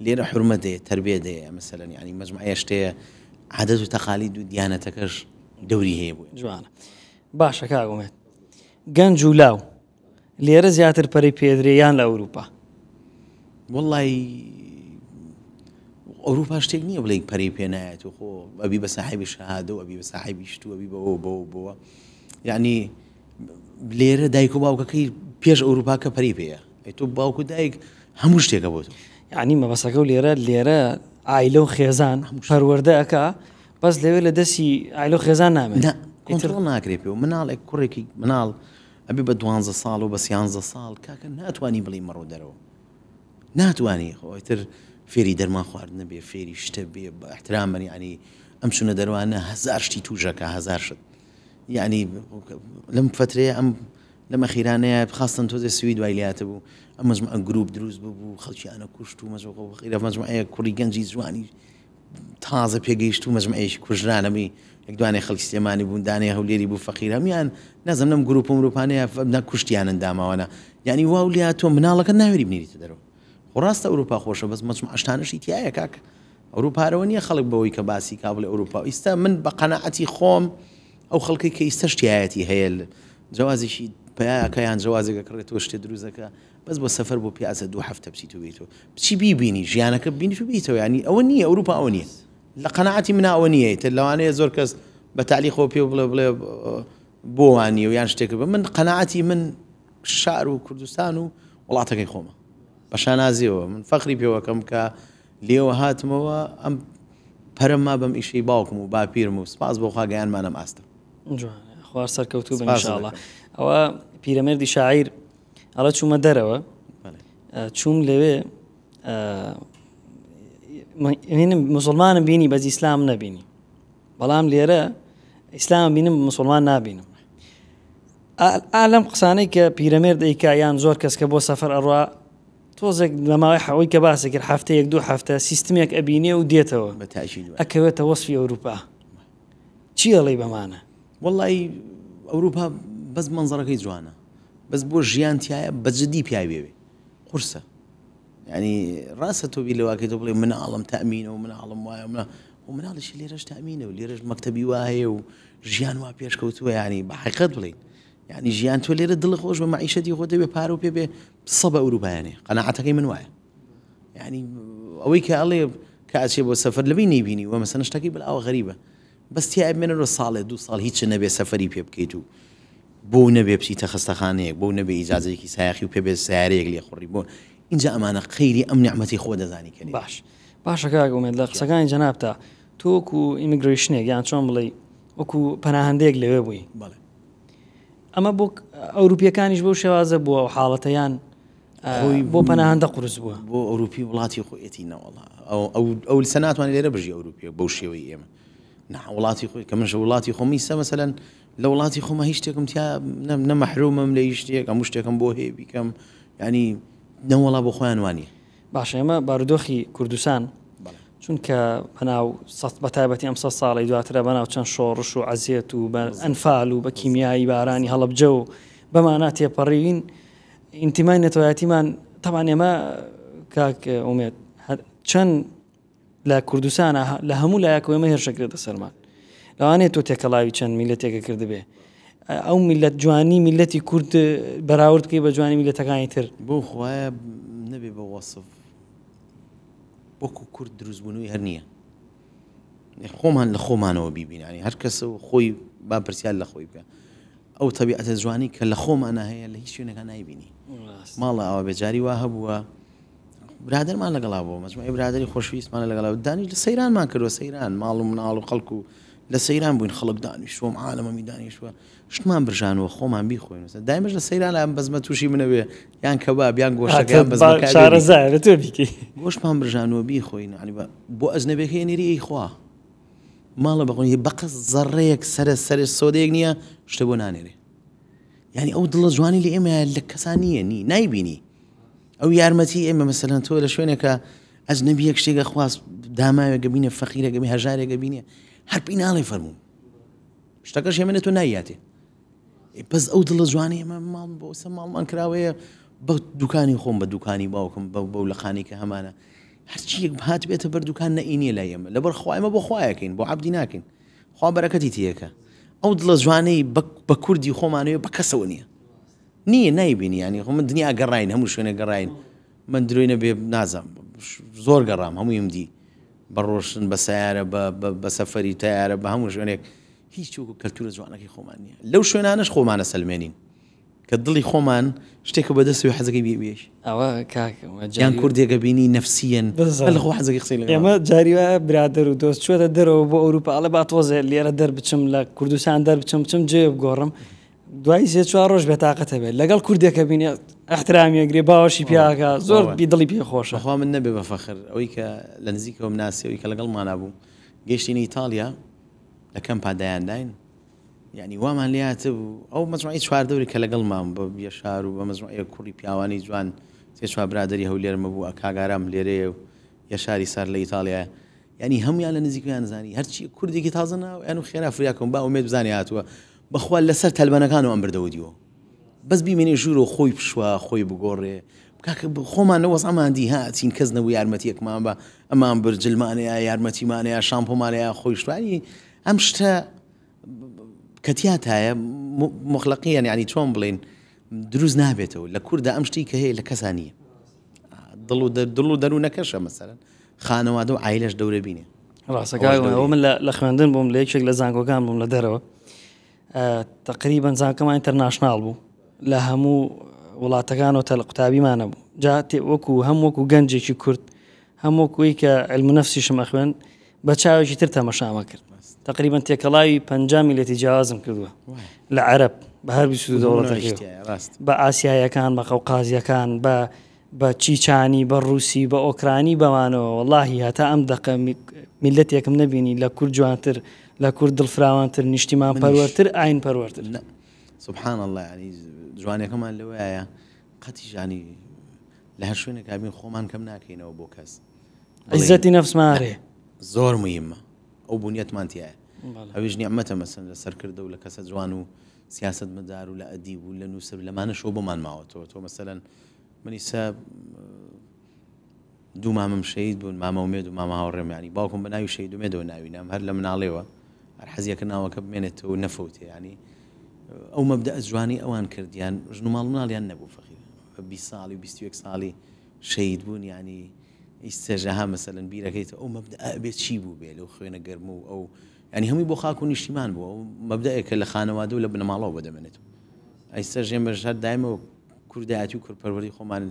لێرە حورمەت هەیە تەربیەت هەیە مەسەلەن یعنی مەجموعەیە شتەیە عادەت و تەقالید و دیانەتەکەش دەوری هەیە بۆی جوانە باشە کاک ئومێد گەنج و لاو لێرە زیاتر پەرەی پێدرێ یان لە ئەوروپا؟ وەڵی ئەوروپا شتێک نییە بڵێ پەرەی پێ نایەت و خۆ ئەبی بە ساحێبی شەهادە و ئەبی بە ساحێبی شت و ئەبی بەوە بەوە بەوە یعنی لێرە دایک و باوکەکەی پێش ئەوروپا کە پەری پێیە ئەی تۆ باوک و دایک هەموو شتێکە بۆ تۆ یعنی مەبەسەکە و لێرە لێرە ئایلە و خێزان پەروەردە ئەکا بەس لەوێ لە دەستی ئایلە و خێزان نامێنێ نا کۆنترۆڵ ناکرێ پێ و مناڵێک کوڕێکی مناڵ ئەبێ بە دوانزە ساڵ و بە سیانزە ساڵ کاکە ناتوانی بڵێی مەڕۆ دەرەوە ناتوانی خۆ ئیتر فێری دەرمان خواردنە بێ فێری شتە بێ بە احترامەن یعنی ئەم چونە دەروانە هەزار شتی توژەکە هەزار شت یعنی لەم فترەیە ئەم لەم ئەخیرانەیە خاستن تۆزێ سوید وای لاتە بوو ئەم مەجموعە گروپ دروست ببوو خەڵکیانە کوشت و مەجموعە مەجموعەیە کوڕی گەنجی جوانی تازە پێگەیشتوو مەجموعەیەکی کوژران ئەمی یەک دوانەی خەڵکی سلێمانی بوون دانەی هەولێری بوو فەقیر هەموویان نازم لەم گروپ و مروپانەیە نە کوشتیانن داماوانە یعنی واو لیا تۆ مناڵەکە ناوێری بنێریتە دەرەوە خۆ ڕاستە ئەوروپا خۆشە بەس مەجموعە شتانەشی تایە کاک ئەوروپا هەرەوە نییە خەڵک بەوەی کە باسی کا بڵێ ئەوروپا ئیستا من بە قەناعەتی خۆم ئەو خەڵکەی کە ئیستەش تایەتی هەیە جوازێکی پیاکە یان جوازێکە کڕێتەوە شتێ دروستەکە بەس بۆ سەفەر بۆ پیازە دوو هەفتە بچیت و بیتەوە بچی بیبینی ژیانەکە ببینیت و بیتەوە یانی ئەوە نییە ئەوروپا ئەوە نییە لە قەناعەتی منا ئەوە نییە ئیتر لەوانەیە زۆر کەس بە تالیقەوە پێ بڵێ بڵێ بۆ وانیە و یان شتێک بە من قەناعەتی من شار و کوردستان و وڵاتەکەی خۆمە بە شانازیەوە من فەخری پێوەکەم کە لێوە هاتمەوە ئەم پەرم ما بەم ئیشەی باوکم و باپیرم و سپاس بۆ خوا گەیانمانەم ئاستە جوانە خوا سەرکەوتوو بن ئینشاءاللە ئەوە پیرەمێردی شاعیر ئەڵێ چوومە دەرەوە چووم لەوێ مسلمانم بینی بەس ئیسلام نەبینی بەڵام لێرە ئیسلام بینم مسلمان نابینم ئالەم قسانەی کە پیرەمێرد ئەیکا یان زۆر کەس کە بۆ سەفەر ئەڕوا تۆزێک لە ماوەی حەوەی کە باسی کرد هەفتەیەک دوو هەفتە سیستمێک ئەبینێ و دێتەوە بە تاکید وایە. ئەکەوێتە وەسفی ئەوروپا چی ئەڵێی بەمانە؟ وەڵی ئەوروپا بەس مەنزەرەکەی جوانە بەس بۆ ژیان تایە بە جدی پیاوێوێ قورسە یعنی ڕاستە تۆ بیر لەواکەی تۆ بڵێ مناڵم تەمینە و مناڵم وایە منە و مناڵیشی لێرەش تەمینە و لێرەش مەکتەبی وا هەیە و ژیان وا پێشکەوتووە ینی بە حقیقەت بڵین یعنی ژیان تۆ لێرە دڵ خۆش بە مەعیشەتی خۆ دەبێ پارە و پێ بێ سە بە ئەوروپایانێ قەناعەتەکەی من وایە یعنی ئەوەی کە ئەڵێ کە ئەچێ بۆ سەفەر لەبی نەیبینی وە مەسەن شتەکەی بەلاوە غەریبە بەس تیا بمێنەرەوە ساڵێ دوو ساڵ هیچ نەبێ سەفەری پێ بکەیت و بۆ نەبێ بچیتە خەستەخانەیەک بۆ نەبێ ئیجازەیەکی سایەقی و پێ بێ سیارەیەک لێ خوڕی بۆ اینجا ئەمانە قەیری ئەم نیعمەتی خۆ دەزانی کە باش باشە کاک ئومێد لە قسەکانی جەنابتا تۆ وەکو immigration ێک یان چۆن بڵێی وەکو پەناهەندەیەک لەوێ بووی بەڵێ ئەمە بۆ ئەوروپیەکانیش بەو شێوازە بووە ئەو حاڵەتە یان خۆی بۆ پەناهەندە قورس بووە بۆ ئەوروپی وڵاتی خۆیەتی نەوەڵا ئەو ئەو ئەو لسە ناتوانێت لێرە بژی ئەوروپیە بەو شێوەی ئێمە نا وڵاتی خۆی کە منش وڵاتی خۆمی سە مەسەلەن لە وڵاتی خۆمە هیچ شتێکم تیا نە مەحرومم لە هیچ شتێک هەموو شتێکم بۆ هەیە بیکەم ینی نەوەڵا بۆ خۆیان وانە باشە ئێمە بارودۆخی کوردستان چونکە بەناو سە بە تایبەتی ئەم سە ساڵی دواترە بەناو چەند شۆڕش و عەزێت و بە ئەنفال و بە کیمیایی بارانی هەڵەبجە و بەمانە تێپەڕیوین ئینتیمای نەتەوایەتیمان تەبان ئێمە کاک ئومێد چەند لە کوردستانە لە هەموو لایەکەوە ئێمە هێرشەکرێتە سەرمان لەوانەیە تۆ تێکەڵاوی چەند میلەتێکە کردبێ ئەو میلەت جوانی میلەتی کورد بەراورد بکەی بە جوانی میلەتەکانی تر بۆ خوایە نەبێ بە وەسف وەکو کورد دروستبوونەوەی هەر نییە خۆمان لە خۆمانەوە بیبینانی هەر کەسە و خۆی با پرسیار لە خۆی بکە ئەو تەبیعەتە جوانی کە لە خۆمانە هەیە لە هیچ شوێنەکە نایبینی ماڵە ئەوە بێجاری وا هەبووە برادەرمان لەگەڵا بوو مەجموعی برادری خۆشویستمان لەگەڵا دانیش لە سەیرانمان کردوە سەیران ماڵ و مناڵ و خەڵک و لە سەیران بووین خەڵک دانیشتووە عالەمەمی دانیشتووە شتمان برژانوە خۆمان بیخۆین دایمەش لە سەیران ئەم بەزمە تووشی منەوێ یان کەباب یان گۆشتەکەیان بەزمەکە شارەزایە تۆ بیکەی گۆشتمان برژانوە بیخۆین ینی بۆ ئەجنەبێکەی نێری ئی خوا ماڵە بەخۆی بەقە زەڕەیەک سەرە سەرە سۆدەیەک نییە شتە بۆ نانێرێ یعنی ئەو دڵە جوانی لە ئێمە لە کەسان نییە نی نایبینی ئەو یارمەتی ئێمە مەسەلەن تۆ لە شوێنێکە ئەجنەبیەک شتێکە خواست داماوێکە بینێ فەقیرەکە بی هەژارێکە بینێ هەر پێی ناڵێ فەرموو شتەکەش هێمنێت تۆ نایاتێ بەس ئەو دڵە جوانی ئێمە ماڵ بۆ سە ماڵمان کراوەیە بە دوکانی خۆم بە دوکانی باوکم بە بەو لەقانی کە هەمانە هەرچیەک بهات بێتە بەر دوکان نەئینیە لای ئێمە لەبەر خوا ئێمە بۆ خوایەکەین بۆ عەبدی ناکەین خوا بەرەکەتی تێکە ئەو دڵە جوانەی بە کوردی خۆمانەوە بە کەسەوە نییە نییە نایبینی ینی خۆ من دنیا گەڕین هەموو شوێنە گەڕین من درۆی نەبێ نازانم زۆر گەڕام هەموویم دی بە ڕۆشتن بە سیارە بە سەفەری تیارە بە هەموو شوێنێک هیچ وەکو کەلتورە جوانەکەی خۆمان نییە لەو شوێنانەش خۆمانە سەلمێنین کە دڵی خۆمان شتێکە بەدەستەوەی حەزەکەی بێ بێش ئەوە کاک یان کوردێکە بینی نەفسیەن لە خۆ حەزەکەی قسەی لەگەڵ ئێمە جاری وایە برادەر و دۆست چووەتە دەرەوە بۆ ئەوروپا ئەڵێ با تۆزێ لێرە دەربچم لە کوردستان دەربچم بچم جێ بگۆڕم دوای سێ چوار ڕۆژ بێتاقەتە بێت لەگەڵ کوردێکە بینێ احترامی ئەگرێ باوەشی پیاکە زۆر بی دڵی پێ خۆشە بەخوا من نەبێ بە فەخر ئەوەی کە لە نزیکەوەم ناسی ئەوی کە لەگەڵمانا بوو گەیشتینە ئیتاڵیا لە کەمپا دایانداین یعنی وامان لێهاتبوو ئەو مەجموعەی چواردەوری کە لەگەڵمان بە یەشار و بە مەجموعەیە کوڕی پیاوانی جوان سێ چوار برادەری هەولێرمە بوو کاک ئارام لێرەیە و یەشاری سار لە ئیتاڵیایە یعنی هەمویان لە نزیکیان زانی هەرچی کوردێکی تازە ناو یان و خێرا فریاکەم با ئومێد بزانێ هاتووە بەخوا لەسەر تەلبەنەکانەوە ئەم بردەوە دیوە بەس بیمێنێ ژوورەوە خۆی بشوە خۆی بگۆڕێ کاکە خۆمان لە وەزعمان دی هاتین کەس نەبوو یارمەتیەکمان بە ئەمان بر جلمانەیە یارمەتیمانەیە شامپۆمانەیە خۆی شتوانی ئەم شتە کە تیاتایە مخلقیان یعنی چۆن بڵین دروست نابێتەوە لە کووردا ئەم شتی کە هەیە لە کەسا نییە دڵ و دڵ و دەروونەکەشە مەسەرەن خانەوادە و عیلەش دەورە بینێ ڕاستە کاک ئەوە من لە خوێندن بووم لە یەکێک لە زانکۆکان بووم لە دەرەوە تقریبا زانکەمان ئینتەرناشناڵ بوو لە هەموو وڵاتەکانەوە تەل قوتابیمانە بوو جا وەکو هەم وەکو گەنجێکی کورد هەم وەکوی کە علم نفسیشم ئەخوێن بە چاوێکی تر تەمەشامە کرد تقریبا تێکەڵاوی پ میلەتی جیاوازم کردووە لە عەرب بە هەر 22 دەوڵەتەکەی بە ئاسیایەکان بە قەوقازیەکان بە بە چیچانی بە ڕووسی بە ئۆکرانی بەوانەوە وەڵاهی هەتا ئەم دەقە میللەتێکم نەبینی لە کورد جوانتر لە کورد دڵفراوانتر نیشتیمان پەروەرتر ئاین پەروەرتر. سبحان اللە یانی جوانیەکەمان لەوەیە قەتیش ینی لە هەر شوێنێکا بین خۆمان کەم ناکەینەوە بۆ کەس. عیزەتی نەفسمان هەرێ. زۆر موهیمە ئەو بونیەتمان تیایە. ئەویش نیعمەتە مەسەن لە سەرکردە و لە کەسە جوان و سیاسەتمەدار و لە ئەدیب و لە نووسەر لەمانەشەوە بۆمان ماوەتەوە. تۆ مەسەلەن من ئیستا دوو مامم شەهید بوون، مامە ئومێد و مامە هاوڕێم، یانی باوکم بە ناوی شەهید ئومێدەوە ناوی نام، هەر لە مناڵیەوە هەر حەزی ئەکرد ناوەکە بمێنێتەوە و نەفەوتێ، یانی ئەو مەبدەئە جوانەی ئەوان کردیان، ژن و ماڵ و مناڵیان نەبوو فەقیر بە 20 ساڵی و 21 ساڵی شەهید بوون، یانی ئیستەش ئەها مەسەلەن بیرەکەیتەوە ئەو مەبدەئە ئەبێ چی بوو بێ لەو خوێنە گەرم و ئەو یانی هەمووی بۆ خاک و نیشتیمان بوو، ئەو مەبدەئێکە لە خانەوادە و لە بنەماڵەوە بۆ دەمێنێتەوە. ئیستەش ئێمەش هەر دایمە کوردایەتی و کوردپەروەری خۆمان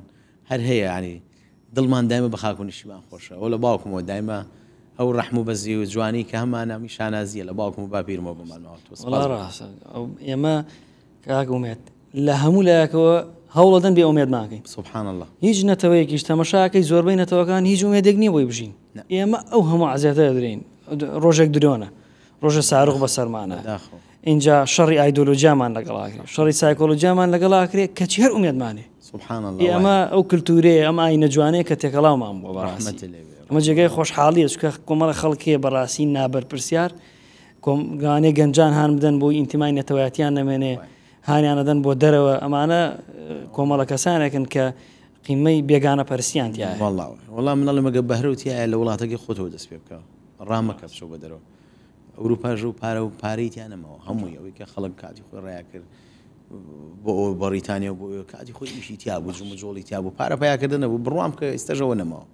هەر هەیە یانی دڵمان دایمە بە خاک و نیشتیمان خۆشە ئەوە لە باوکمەوە دایمە ئەو ڕەحم و بەزی و جوانی کە هەمانە ئەمی شانازیە لە باوکم و باپیرمەوە بۆمان ماوەتەوە سپاس وەڵا ڕاستە ئەو ئێمە کاک ئومێد لە هەموو لایەکەوە هەوڵەدەن بێ ئومێدمان کەین سبحان اللە هیچ نەتەوەیەکیش تەمەشاکەی زۆربەی نەتەوەکان هیچ ئومێدێک نییە بۆی بژین ئێمە ئەو هەموو عەزێتە دەدرێین ڕۆژێک درۆنە ڕۆژە ساروخ بەسەرمانە ئینجا شەڕی ئایدۆلۆجیامان لەگەڵ ئاکرێ شەڕی سایکۆلۆجیامان لەگەڵ ئاکرێ کەچی هەر ئومێدمانێ سبحان اللە ئەمە ئەو کللتورەیە ئەم ئاینە جوانەیە کە تێکەڵاومان بووە بەڕاستی ئەمە جێگای خۆشحاڵیە چونکە کۆمەڵە خەڵکیە بەڕاستی نابەرپرسیار کۆمگانێ گەنجان هان بدەن بۆ ئینتیمای نەتەوایەتیان نەمێنێ هانیان ئەدەن بۆ دەرەوە ئەمانە کۆمەڵە کەسانێکن کە قیمەی بێگانە پەرستیان تیایە. وەڵا وەڵا من ئەڵێم ئەگەر بەهرەو تیایە لە وڵاتەکەی خۆتەوە دەست پێ بکە ڕامەکە بچۆ بە دەرەوە ئەوروپاش و پارە و پارەی تیا نەماوە هەمووی ئەوەی کە خەڵک کاتی خۆی ڕیا کرد بۆ ئەوە بەڕیتانیا و بۆ ئەوێ کاتی خۆی ئیشی تیا بوو جموجۆڵی تیا بوو پارە پەیاکردن نەبوو بڕوام بکە ئێستەشەوە نەماوە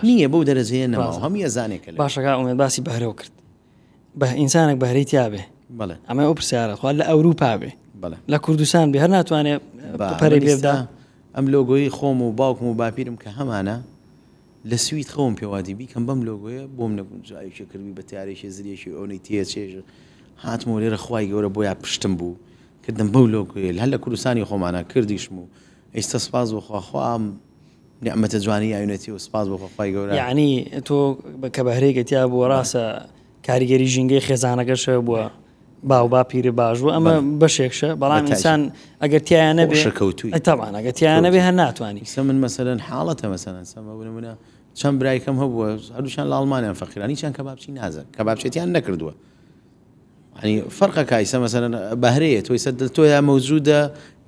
نییە بەو دەرەجەیە نەماوە هەمووی ئەزانێ کە لە باشە کاک ئومێد باسی بەهرەو کرد بە ئینسانێک بەهرەی تیا بێ بەڵێ ئەمە ئەو پرسیارە خوا لە ئەوروپا بێ بەڵێ لە کوردستان بێ هەر ناتوانێ پەرەی پێ بدا ئەم لۆگۆی خۆم و باوکم و باپیرم کە هەمانە لە سوید خەوم پێوادی بیکەم بەم لۆگۆیە بۆم نەگونجا یەکێ کردبی بە تارێکی زریەکی ئەونەی تێچێژ هاتمەوە لێرە خوای گەورە بۆیا پشتم بوو کردم بەو لۆگۆیە هەر لە کوردستانی خۆمانە کردیشم و ئێستا سپاس بۆ خوا خوا ئەم نیعمەتە جوانی یاوینەتی و سپاس بۆ خوا خوای گەورە. یەعنی تۆ کە بەهرەیەکت تیا بووە ڕاستە کاریگەری ژینگەی خێزانەکەش هەبووە باو باپیرە باش بوو ئەمە بەشێکشە بەڵام ئینسان ئەگەر تایە نەبێ شکەوتوی تاوان ئەگە تایە نەبێ هەر ناتوانانی سە من مەسەرەن حاڵەتە مەسەرەن سەمە بنمونە چەند برایکەم هەبووە هەردووشان لە ئەڵمانیان فەقیرانی چەند کەبابچی نازن کەبابچێتیان نەکردووە ینی فەرقە کایسە مەسەرەن بەهرەیە تۆی سەر دڵ تۆیا مەوجودە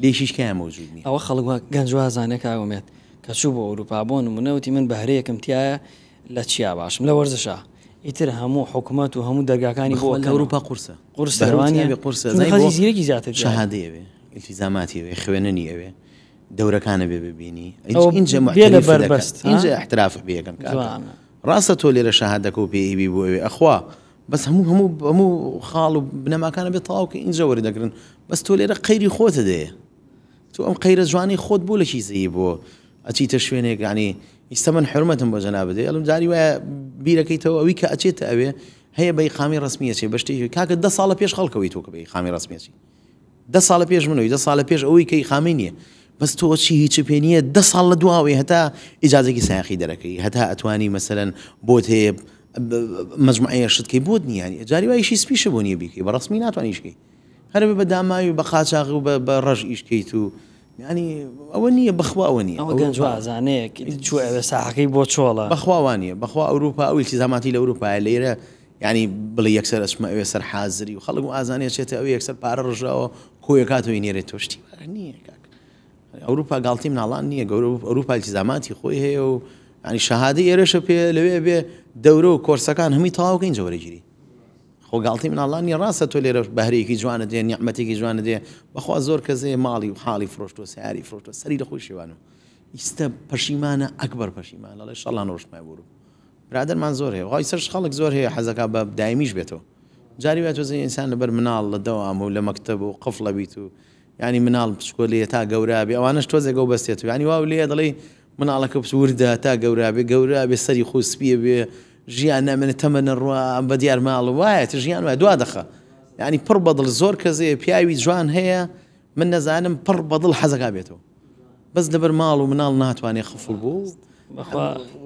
لێشیش کایە مەوجود نیە ئەوە خەڵک گەنج وازانێ کاک ئومێد کە چوو بۆ ئەوروپا بۆ نمونە وتی من بەهرەیەکم تایە لە چیا باشم لە وەرزشا ئیتر هەموو حکومەت و هەموو دەرگاکانی بۆ لە ئەوروپا قورسە قورسە وانیە قورسە چونکە خەڵکی زیرەکی زیاتر تیایە. شەهادەی ئەوێ ئیلتیزاماتی ئەوێ خوێننی ئەوێ دەورەکانە بێ ببینی ئەوە ئینجا بێ لە معتەریف دەکەن بەربەست ها؟ ئینجا احتراف پێ ئەکەن کاکە جوانە. ڕاستە تۆ لێرە شەهادەکە و پێ ئیبی بۆ ئەوێ ئەخوا بەس هەموو هەموو هەموو خاڵ و بنەماکانە بێ تەواو کە ئینجا وەری دەگرن بەس تۆ لێرە قەیری خۆتە دەیە تۆ ئەم قەیرە جوانەی خۆت بۆ لە کیسەی بۆ ئەچیتە شوێنێک یانی ئیستا من حرمەتم بۆ جەنابت هەیە ئەڵێم جاری وایە بیرەکەیتەوە ئەوی کە ئەچێتە ئەوێ هەیە بە ئیقامی ڕەسمی ئەچێ بە شتێکی کاکە دە ساڵە پێش خەڵکەوەی تۆ کە بە ئیقامی ڕەسمی ئەچی دە ساڵە پێش منەوەی دە ساڵە پێش ئەوەی کە ئیقامی نییە بەس تۆ چی هیچ پێ نییە دە ساڵ لە دواوەی هەتا ئیجازێکی سایەقی دەرەکەی هەتا ئەتوانی مەسەلەن بۆت هەیە مەجموعەیە شت کەی بۆت نییە جاری وایە ئیشی سپیشە بۆ نییە بیکەی بە ڕەسمی ناتوانانی ئیش کەی هەر بە داماوی بە قاچاغ و بە ڕەش ئیش کەیت و یانی ئەوە نییە بەخوا ئەوە نییە ئەوە گەنج وازانەیە چوو ئەوێ ساحەکەی بۆ چۆڵە بەخوا وا نییە بەخوا ئەوروپا ئەو ئیلتیزاماتی لە ئەوروپایە لێرە یانی بڵێ یەکسەر ئەچمە ئەوێ سەر حازری و خەڵک و ئازانێ چێتە ئەوێ یەکسەر پارە ڕژاوە کۆیەکاتەوەی نێرێت تۆ شتی وا نییە کاک ئەوروپا گاڵتی مناڵان نییە گەورە ئەوروپا ئیلتیزاماتی خۆی هەیە و ینی شەهادەی ئێرەشە پێ لەوێ بێ دەورە و کۆرسەکان هەمی تەواوکەین جەوەرەگیری خۆ گاڵتەی مناڵان نیە ڕاستە تۆ لێرە بەهرەیەکی جوانت دێ نیعمەتێکی جوانت دێ بەخوا زۆر کەس هەیە ماڵی و حاڵی فرۆشتوە سەیارەی فرۆشتوە سەری لە خۆی شێوانوە ئیستە پەشیمانە ئەکبەر پەشیمان ئەڵێ شەڵا نەڕۆشتمایە بۆ ئەوروپا برادەرمان زۆر هەیە وای سەرش خەڵک زۆر هەیە حەزەکا بە دایمیش بێتەوە جاری وایە تۆزێ ئینسان لەبەر مناڵ لە دەوام و لە مەکتەب و قفڵە بیت و یانی مناڵ بچکۆلەیە تا گەورە بێ ئەوانەش تۆزێک ئەو بەستێتەوە یانی واو لێیە دەڵێی مناڵەکە بچ وردە تا گەورە بێ گەورە بێ سەری خۆی سپیە بێ ژیان نامێنێ تەمەنە ڕوا بە دیار ماڵ وایە تر ژیان وایە دوا دەخە یانی پڕ بەدڵ زۆر کەس هەیە پیاوی جوان هەیە من نەزانم پڕ بەدڵ حەزەکا بێتەوە بەس لەبەر ماڵ و مناڵ ناتوانێ خفڵ بوو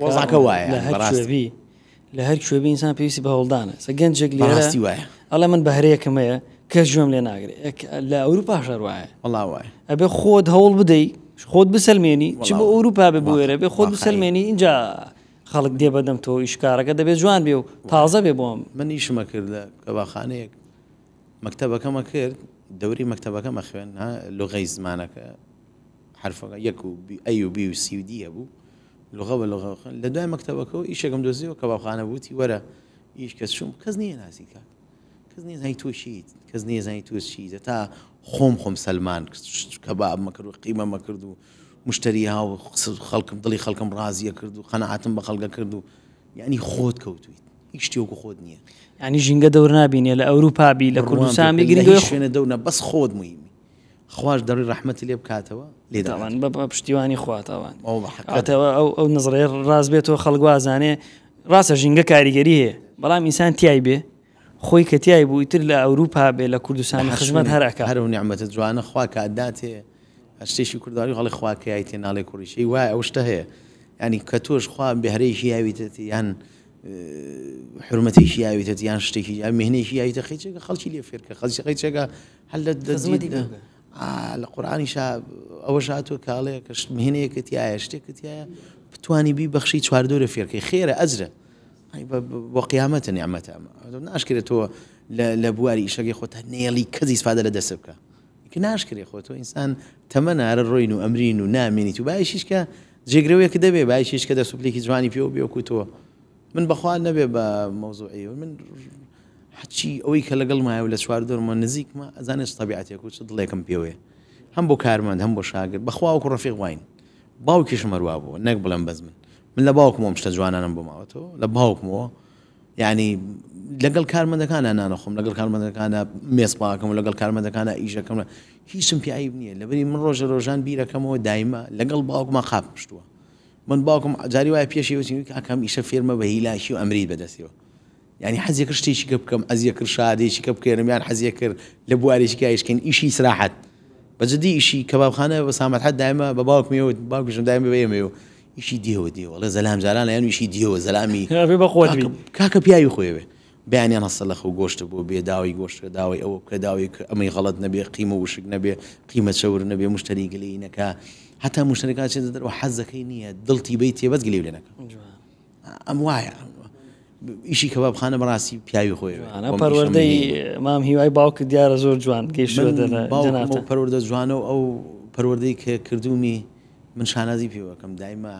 وەزعەکە وایە لە هەر کوێ بی لە هەر کوێ بی ئینسان پێویستی بە هەوڵدانە سە گەنجێک لێرە بەڕاستی وایە ئەڵێ من بەهرەیەکم هەیە کەس گوێم لێ ناگرێ لە ئەوروپاش هەر وایە وەڵا وایە ئەبێ خۆت هەوڵ بدەی خۆت بسەلمێنی چ بۆ ئەوروپا بێ بۆ ئێرە بێ خۆت بسەلمێنی ئینجا خەڵک دێ بەدەم تۆ ئیشکارەکە دەبێ جوان بێ و تازە بێ بۆم. من ئیشمە کرد لە کەباخانەیەک مەکتەبەکەمە کرد دەوری مەکتەبەکەمە خوێن ها لغەی زمانەکە حرفەکە یەک و ئەی و بی و سی و دی هەبوو لغە بە لغە خوێن لە دوای مەکتەبەکەەوە ئیشێکم دۆزیەوە کەبابخانە بووتی وەرە ئیش کەس چوم کەس نییە ناسی کاک کەس نیزانی تۆ چیت کەس نیزانی تۆ چیت تا خۆم خۆم سەلمان کەبابمە کرد و قیمەمە کرد و مشتری ها و خەڵکم دڵی خەڵکم ڕازیە کرد و قەنەعاتم بە خەڵگە کرد و یعنی خۆت کەوتویت هیچ شتێک وەکو خۆت نییە. یعنی ژینگە دەور نابینێ لە ئەوروپا بی لە کوردستان بی گرنگە هیچ شوێنە دەور نە بەس خۆت مهمی خواش دەڕی ڕەحمەتی لێ بکاتەوە لێ داوان بە پشتیوانی خواتەوە ئەوە ئەو ئەو نظرەیە ڕاست بێتەوە خەڵک وازانێ ڕاستە ژینگە کاریگەری هەیە بەڵام ئینسان تای بێ خۆی کە تای بوو ئیتر لە ئەوروپا بێ لە کوردستان خزمەت هەر ئەکا. هەر ئەو نیعمەتە جوانە خوا کە ئەداتێ هەر شتێکی کوردەواری هەڵێ خوا کەیایتێ ناڵێ کوڕیشەی وایە ئەو شتە هەیە یانی کە تۆش خوا بەهرەیەکی یاویتەتی یان حرمەتێکی یاویتەتی یان شتێکی یان مهنێکی یاویتە خیچێکە خەڵکی لێ فێرکە خەڵکی خیچێکە هەر لە لە قورآانیشا ئەوەش هاتووە کاڵەیە کە مهنەیەکت یایە شتێکت یایە بتانی بی بەخشی چواردۆرە فێرکەی خێرە ئەجرە بۆ قیامەتە نیعمەتە ئەمە ناشکرێت تۆ لە بواری ئیشەکەی خۆت نێڵی کەس ئیسفادە لە دەست بکە کە ناشکرێ خۆ تۆ ئینسان تەمەنە هەرە ڕۆین و ئەمرین و نامێنیت و بایشیش کە جێگرەوەیەک دەبێ بایشیش کە دەست و پلێکی جوانی پێوە بێ وەکو تۆ من بەخوا نەبێ بە مەوزوعی من هەچی ئەوەی کە لەگەڵ مایە و لە چواردەورمە نزیکمە ئەزانێت چ تەبیعەتێک و چ دڵێکم پێوەیە هەم بۆ کارمەند هەم بۆ شاگرد بەخوا وەکو ڕەفیق واین باوکیشم هەروا بووە نەک بڵێم بەس من من لە باوکمەوە ئەم شتە جوانانەم بۆ ماوەتەوە لە باوکمەوە یعنی لەگەڵ کارمەندەکانە نانەخۆم لەگەڵ کارمەندەکانە مێز پاکەم و لەگەڵ کارمەندەکانە ئیشەکەم هیچم پێ عیب نییە لەبری من ڕۆژە ڕۆژان بیرەکەمەوە دایمە لەگەڵ باوکما قاپ پشتووە من باوکم جاری وایە پێشی وتیم کاکەم ئیشە فێرمە بە هیلاکی و ئەمریت بەدەستیەوە یعنی حەزی کرد شتێکی کە بکەم ئەزیە کرد شادێکی کە بکەێنم یان حەزیە کرد لە بوارێکی کایشکەین ئیشی ئیسراحەت بە جدی ئیشی کەبابخانە بە سامەتحەت دایمە بە باوکمیەوە باوکیشم دایمە بە ئێمەیەوە ئیشی دێوە دێوە ئەڵێ زەلام جاران یان ئیشی دێوە زەلامی ئەبێ بە خۆت بی کاکە پیاوی خۆی بێ بەیانیان هەستە لە خەو گۆشتە بۆ بێ داوای گۆشتە داوای ئەوە بکە داوای کە ئەمەی غەڵەت نەبێ قیمە وشک نەبێ قیمە چەور نەبێ مشتری گلەیی نەکا هەتا مشتەرەکان چێتە دەرەوە حەزەکەی نییە دڵتی بەی تێ بەس گلەی لێ نەکا ئەم وایە ئیشی کەبابخانە بەڕاستی پیاوی خۆی پەروەردەی مام هیوای باوکت دیارە زۆر جوان گەیشتووەتە باوکم پەروەردە جوانە و ئەو پەروەردەی کە کردومی من شانازی پێوەکەم دایمە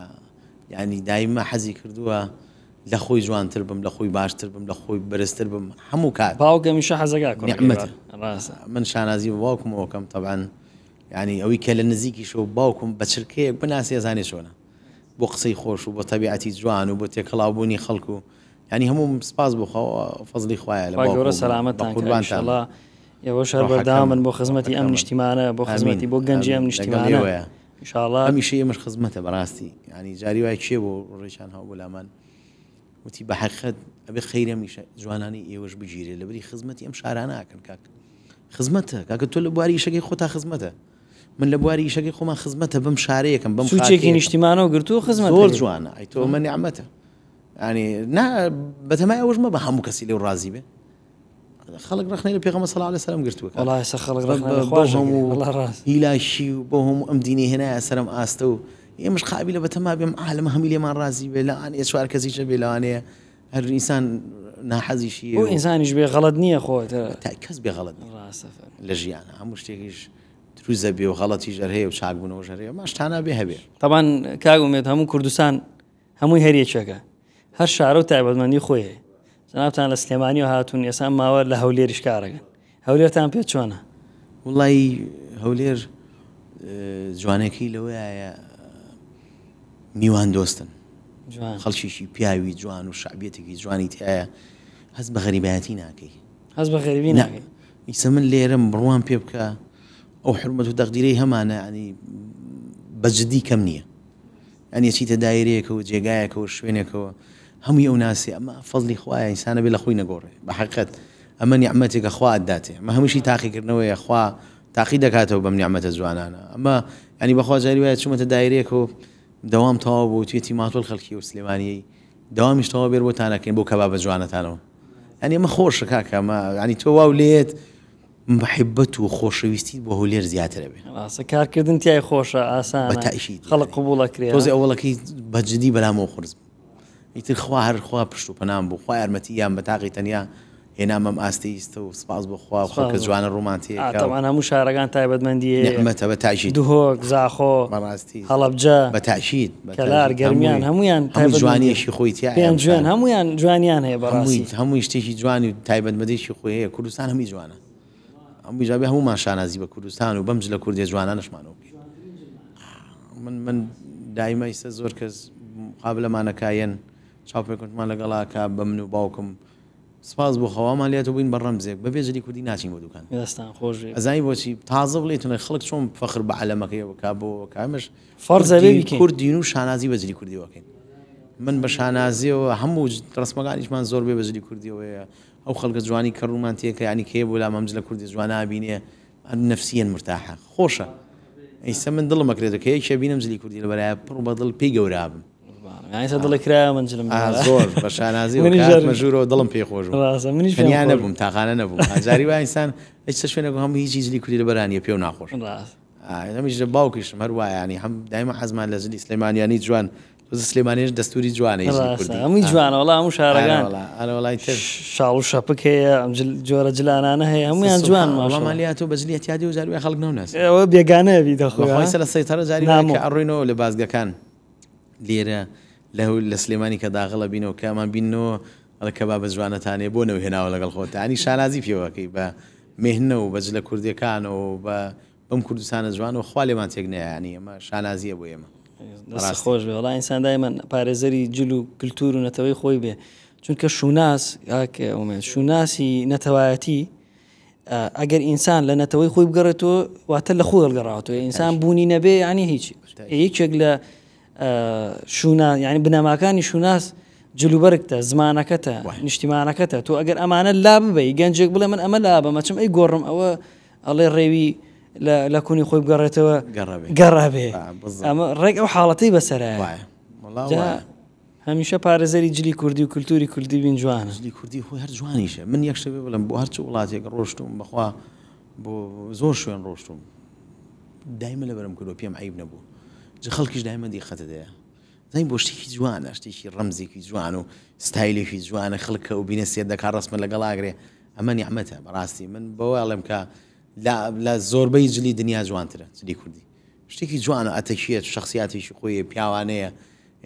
ینی دایمە حەزی کردووە لە خۆی جوانتر بم لە خۆی باشتر بم لە خۆی بەرزتر بم هەموو کات باوک هەمیشە حەزەکا نیعمەتە من شانازی بە باوکمەوەکەم تەبعەن ینی ئەوەی کە لە نزیکیشەوە باوکم بە چرکەیەک بناسێ زانێ چۆنە بۆ قسەی خۆش و بۆ تەبیعەتی جوان و بۆ تێکەڵاو بوونی خەڵک و یانی هەموو سپاس بۆ خوا فەزڵی خوایە لە خوای گەورە سەلامەتتان کات قوربانتان ئیشەڵا ئێوەش هەر بەردەوامن بۆ خزمەتی ئەم نیشتیمانە بۆ خزمەتی بۆ گەنجی ئەم نیشتیمانە ئیشاڵا هەمیشە ئێمەش خزمەتە بەڕاستی ینی جاری وای کێ بۆ ڕێچان هەو بۆ لامان وتی بە حەقیقەت ئەبێ خەیرە میشە جوانانی ئێوەش بگیرێ لەبری خزمەتی ئەم شارانە ئەکەن کاک خزمەتە کاکە تۆ لە بواری ئیشەکەی خۆتا خزمەتە من لە بواری ئیشەکەی خۆمان خزمەتە بەم شارەیەکەم بەم سوچێکی نیشتیمانەوە گرتووە خزمەت زۆر جوانە ئەی تۆ ئەمە نیعمەتە ینی نا بەتەمای ئەوەش مەبە هەموو کەسی لێو ڕازی بێ خەڵک ڕخنەی لە پێغەمبەر صلی الله علیه وسلم گرتووە وەڵا ئێستا خەڵک ڕەخنە لە خوا هەموو هیلاکی و بۆ هەموو ئەم دینی هێنایە سەرم ئاستە و ئێمەش قابیلە بەتەما بێم عالم هەمی لێمان ڕازی بێ لەوانەیە چوار کەسیشە بێ لەوانەیە هەر ئینسان ناحەزیشی بۆ ئینسانیش بێ غەڵەت نییە خۆ تا کەس بێ غەڵەت نییە لە ژیانە هەموو شتێکیش دروزە بێ و غەڵەتیش هەر هەیە و چاکبوونەوەش هەر هەیە ماشتانە بێ هەبێ. تەبان کاک ئومێد هەموو کوردستان هەمووی هەر یەکێکە هەر شارە و تایبەتمەندی خۆی هەیە جەنابتان لە سلێمانیەوە هاتوون ئێستا ئەم ماوە لە هەولێریش کارەکەن هەولێرتان پێ چۆنە؟ وڵی هەولێر جوانەکەی لەوەیە میوان دۆستن خەڵکیشی پیاوی جوان و شعبیەتێکی جوانی تایە هەست بە غەریبایەتی ناکەی هەست بە غەریبی ناکەی ئیسە من لێرەم بڕوام پێ بکە ئەو حرمەت و تەقدیرەی هەمانە ینی بە جدی کەم نییە یانی ئەچیتە دایرەیەکەوە جێگایەکەوە شوێنێکەوە هەمووی ئەو ناسی ئەمە فەزلی خوایە ئینسانە بێ لە خۆی نەگۆڕێ بە حەقیقەت ئەمە نیعمەتێکە خوا ئەتداتێ ئەمە هەمووشی تاقیکردنەوەیە خوا تاقی دەکاتەوە بەم نیعمەتە جوانانە ئەمە ینی بەخوا جاری وایە چوومەتە دایرەیەکەوە دەوام تەواو بوو توێتی ماتۆل خەڵکی و سلێمانیی دەوامیش تەواو بێر بۆتانەکەین بۆ کەبابە جوانەتانەوە ئەنی ئەمە خۆشە کاکە ئەمە ینی تۆ واو لێت. محبەت و خۆشەویستیت بۆ هەولێر زیاتر ئەبێ. ڕاستە کارکردن تیای خۆشە ئاسانە بە تەئکید خەڵک قبوڵ ئەکرێ. تۆزێ ئەوەڵەکەی بە جدی بەلامەوە قورس بوو ئیتر خوا هەر خوا پشت و پەنام بوو خوا یارمەتی یام بە تاقی تەنیا هێنام ئەم ئاستەی ئیستە و سپاس بۆ خوا و خەڵکە جوانە ڕوومان تێکا و تەبعەن هەموو شارەکان تایبەتمەندی هەیە نیعمەتە بە تەئکید دهۆک زاخۆ بەڕاستی هەڵەبجە بە تەئکید بە کەلار تەئکید گەرمیان هەمووی هەموویان هەمووی تایبەتمەندی جوانیەکی خۆی تیایە ئەم پێنجوێن شارە هەموویان جوانیان هەیە هەمووی بەڕاستی هەمووی شتێکی جوانی و تایبەتمەندێکی خۆی هەیە کوردستان هەمووی جوانە هەمووی جا بێ هەموومان شانازی بە کوردستان و بەم جلە کوردیە جوانانەشمانەوە بکەین من من دایمە ئیستا زۆر کەس مقابلەمانەکە یەن چاوپێکەوتمان لەگەڵا کە بە من و باوکم سپاس بۆ خوا وامان لێهاتوو بووین بە ڕەمزێک بەبێ جلی کوردی ناچین بۆ دوکان. دەستان خۆش بێ. ئەزانی بۆچی؟ تازە بڵێی تونێ خەڵک چۆن فەخر بە عەلەمەکەیەوە کا بۆ کا ئێمەش فەرزە بێ بیکەین. کوردین و شانازی بە جلی کوردیەوە ئەکەین. من بە شانازیەوە هەموو ڕەسمەکانیشمان زۆر بێ بە جلی کوردیەوەیە. ئەو خەڵکە جوانی کە ڕوومان تێکە یانی کێ بۆ لام ئەم جلە کوردیە جوانە ئەبینێ نەفسیەن مورتاحە خۆشە. ئیسە من دڵم ئەکرێتەوە کە یەکێ بینم جلی کوردی لەبەرایە پڕ بە دڵ پێی گەورە ئەبم. یانی سە دڵی کرایە من جلم لەبەرە. زۆر بە شانازی و کاتمە ژوورەوە دڵم پێی خۆش بوو. ڕاستە منیش پێم تەنیا خۆش نەبووم تاقانە نەبووم. جاری وایە ئینسان هیچ شوێنێک هەموو هیچی جلی کوردی لەبەرا نییە پێو ناخۆشە. ڕاست. هەمیش لە باوکیشم هەر وایە یانی هەم دایمە حەزمان لە جلی سلێمانیانی جوان تۆزە سلێمانیش دەستوری جوانە هیچ جلی ڕاستە کوردی. هەمووی جوانە وەڵا هەموو شارەکان. ئارە وەڵا ئارە وەڵای تر. شاڵ و شەپک هەیە ئەم جل جۆرە جلانانە هەیە هەموویان جوان سوبحان ماشەڵڵا. وەڵا مالیاتۆ بە جلی ئەتیادی و جاری وایە خەڵک نەوناسێ. ئەوە بێگانە بی دەخۆ. بەخوای سەر لە سەیتەرە جاری وایە کە ئەڕۆینەوە لە بازگەکان لێرە لە لە سلێمانی کە داغڵە بینەوە کە ئەمان بیننەوە ئەڵێ کەبابە جوانەتانێ بۆ نەو هێناوە لەگەڵ خۆت یانی شانازی پێوەکەی بە مێهنە و بە جلە کوردیەکانەوە و بە بەم کوردستانە جوانەوە خوا لێمان تێک نەیا یانی ئەمە شانازیە بۆ ئێمە دەست خۆش بێ وەڵا ئینسان دایمەن پارێزەری جل و کلتور و نەتەوەی خۆی بێ چونکە شوناس کاک ئومێد شوناسی نەتەوایەتی ئەگەر ئینسان لە نەتەوەی خۆی بگەڕێتەوە واتە لە خۆی هەڵگەڕاوەتەوە ئینسان بوونی نەبێ ینی هیچ یەکێک لە شونا یعنی بنەماکانی شوناس جلوبەرگتە زمانەکەتە نیشتیمانەکەتە تۆ ئەگەر ئەمانە لا ببەی گەنجێک بڵێ من ئەمە لا بەمەچم ئەی گۆڕم ئەوە ئەڵێ ڕێوی لە کونی خۆی بگەڕێتەوە گەڕابێ ئەمە ڕێک ئەو حاڵەتەی بەسەرە هەمیشە پارێزەری جلی کوردی و کولتوری کوردی بین جوانە. جلی کوردی خۆی هەر جوانیشە من یەک شتە پێ بڵێم بۆ هەرچ وڵاتێک ڕۆشتوم بەخوا بۆ زۆر شوێن ڕۆشتوم دایمە لەبەرم کردوە پێم عیب نەبوو جە خەڵکیش دایمە دیقەتە دەیە زانی بۆ شتێکی جوانە شتێکی ڕەمزێکی جوان و ستایلێکی جوانە خەڵک کە ئەو بینە سێر دەکا ڕەسمە لەگەڵ ئاگرێ ئەمە نیعمەتە بەڕاستی من بەوە ئەڵێم کە لە زۆربەی جلی دنیا جوانترە جلی کوردی شتێکی جوانە ئەتەکیەت شخصیاتێکی خۆی پیاوانەیە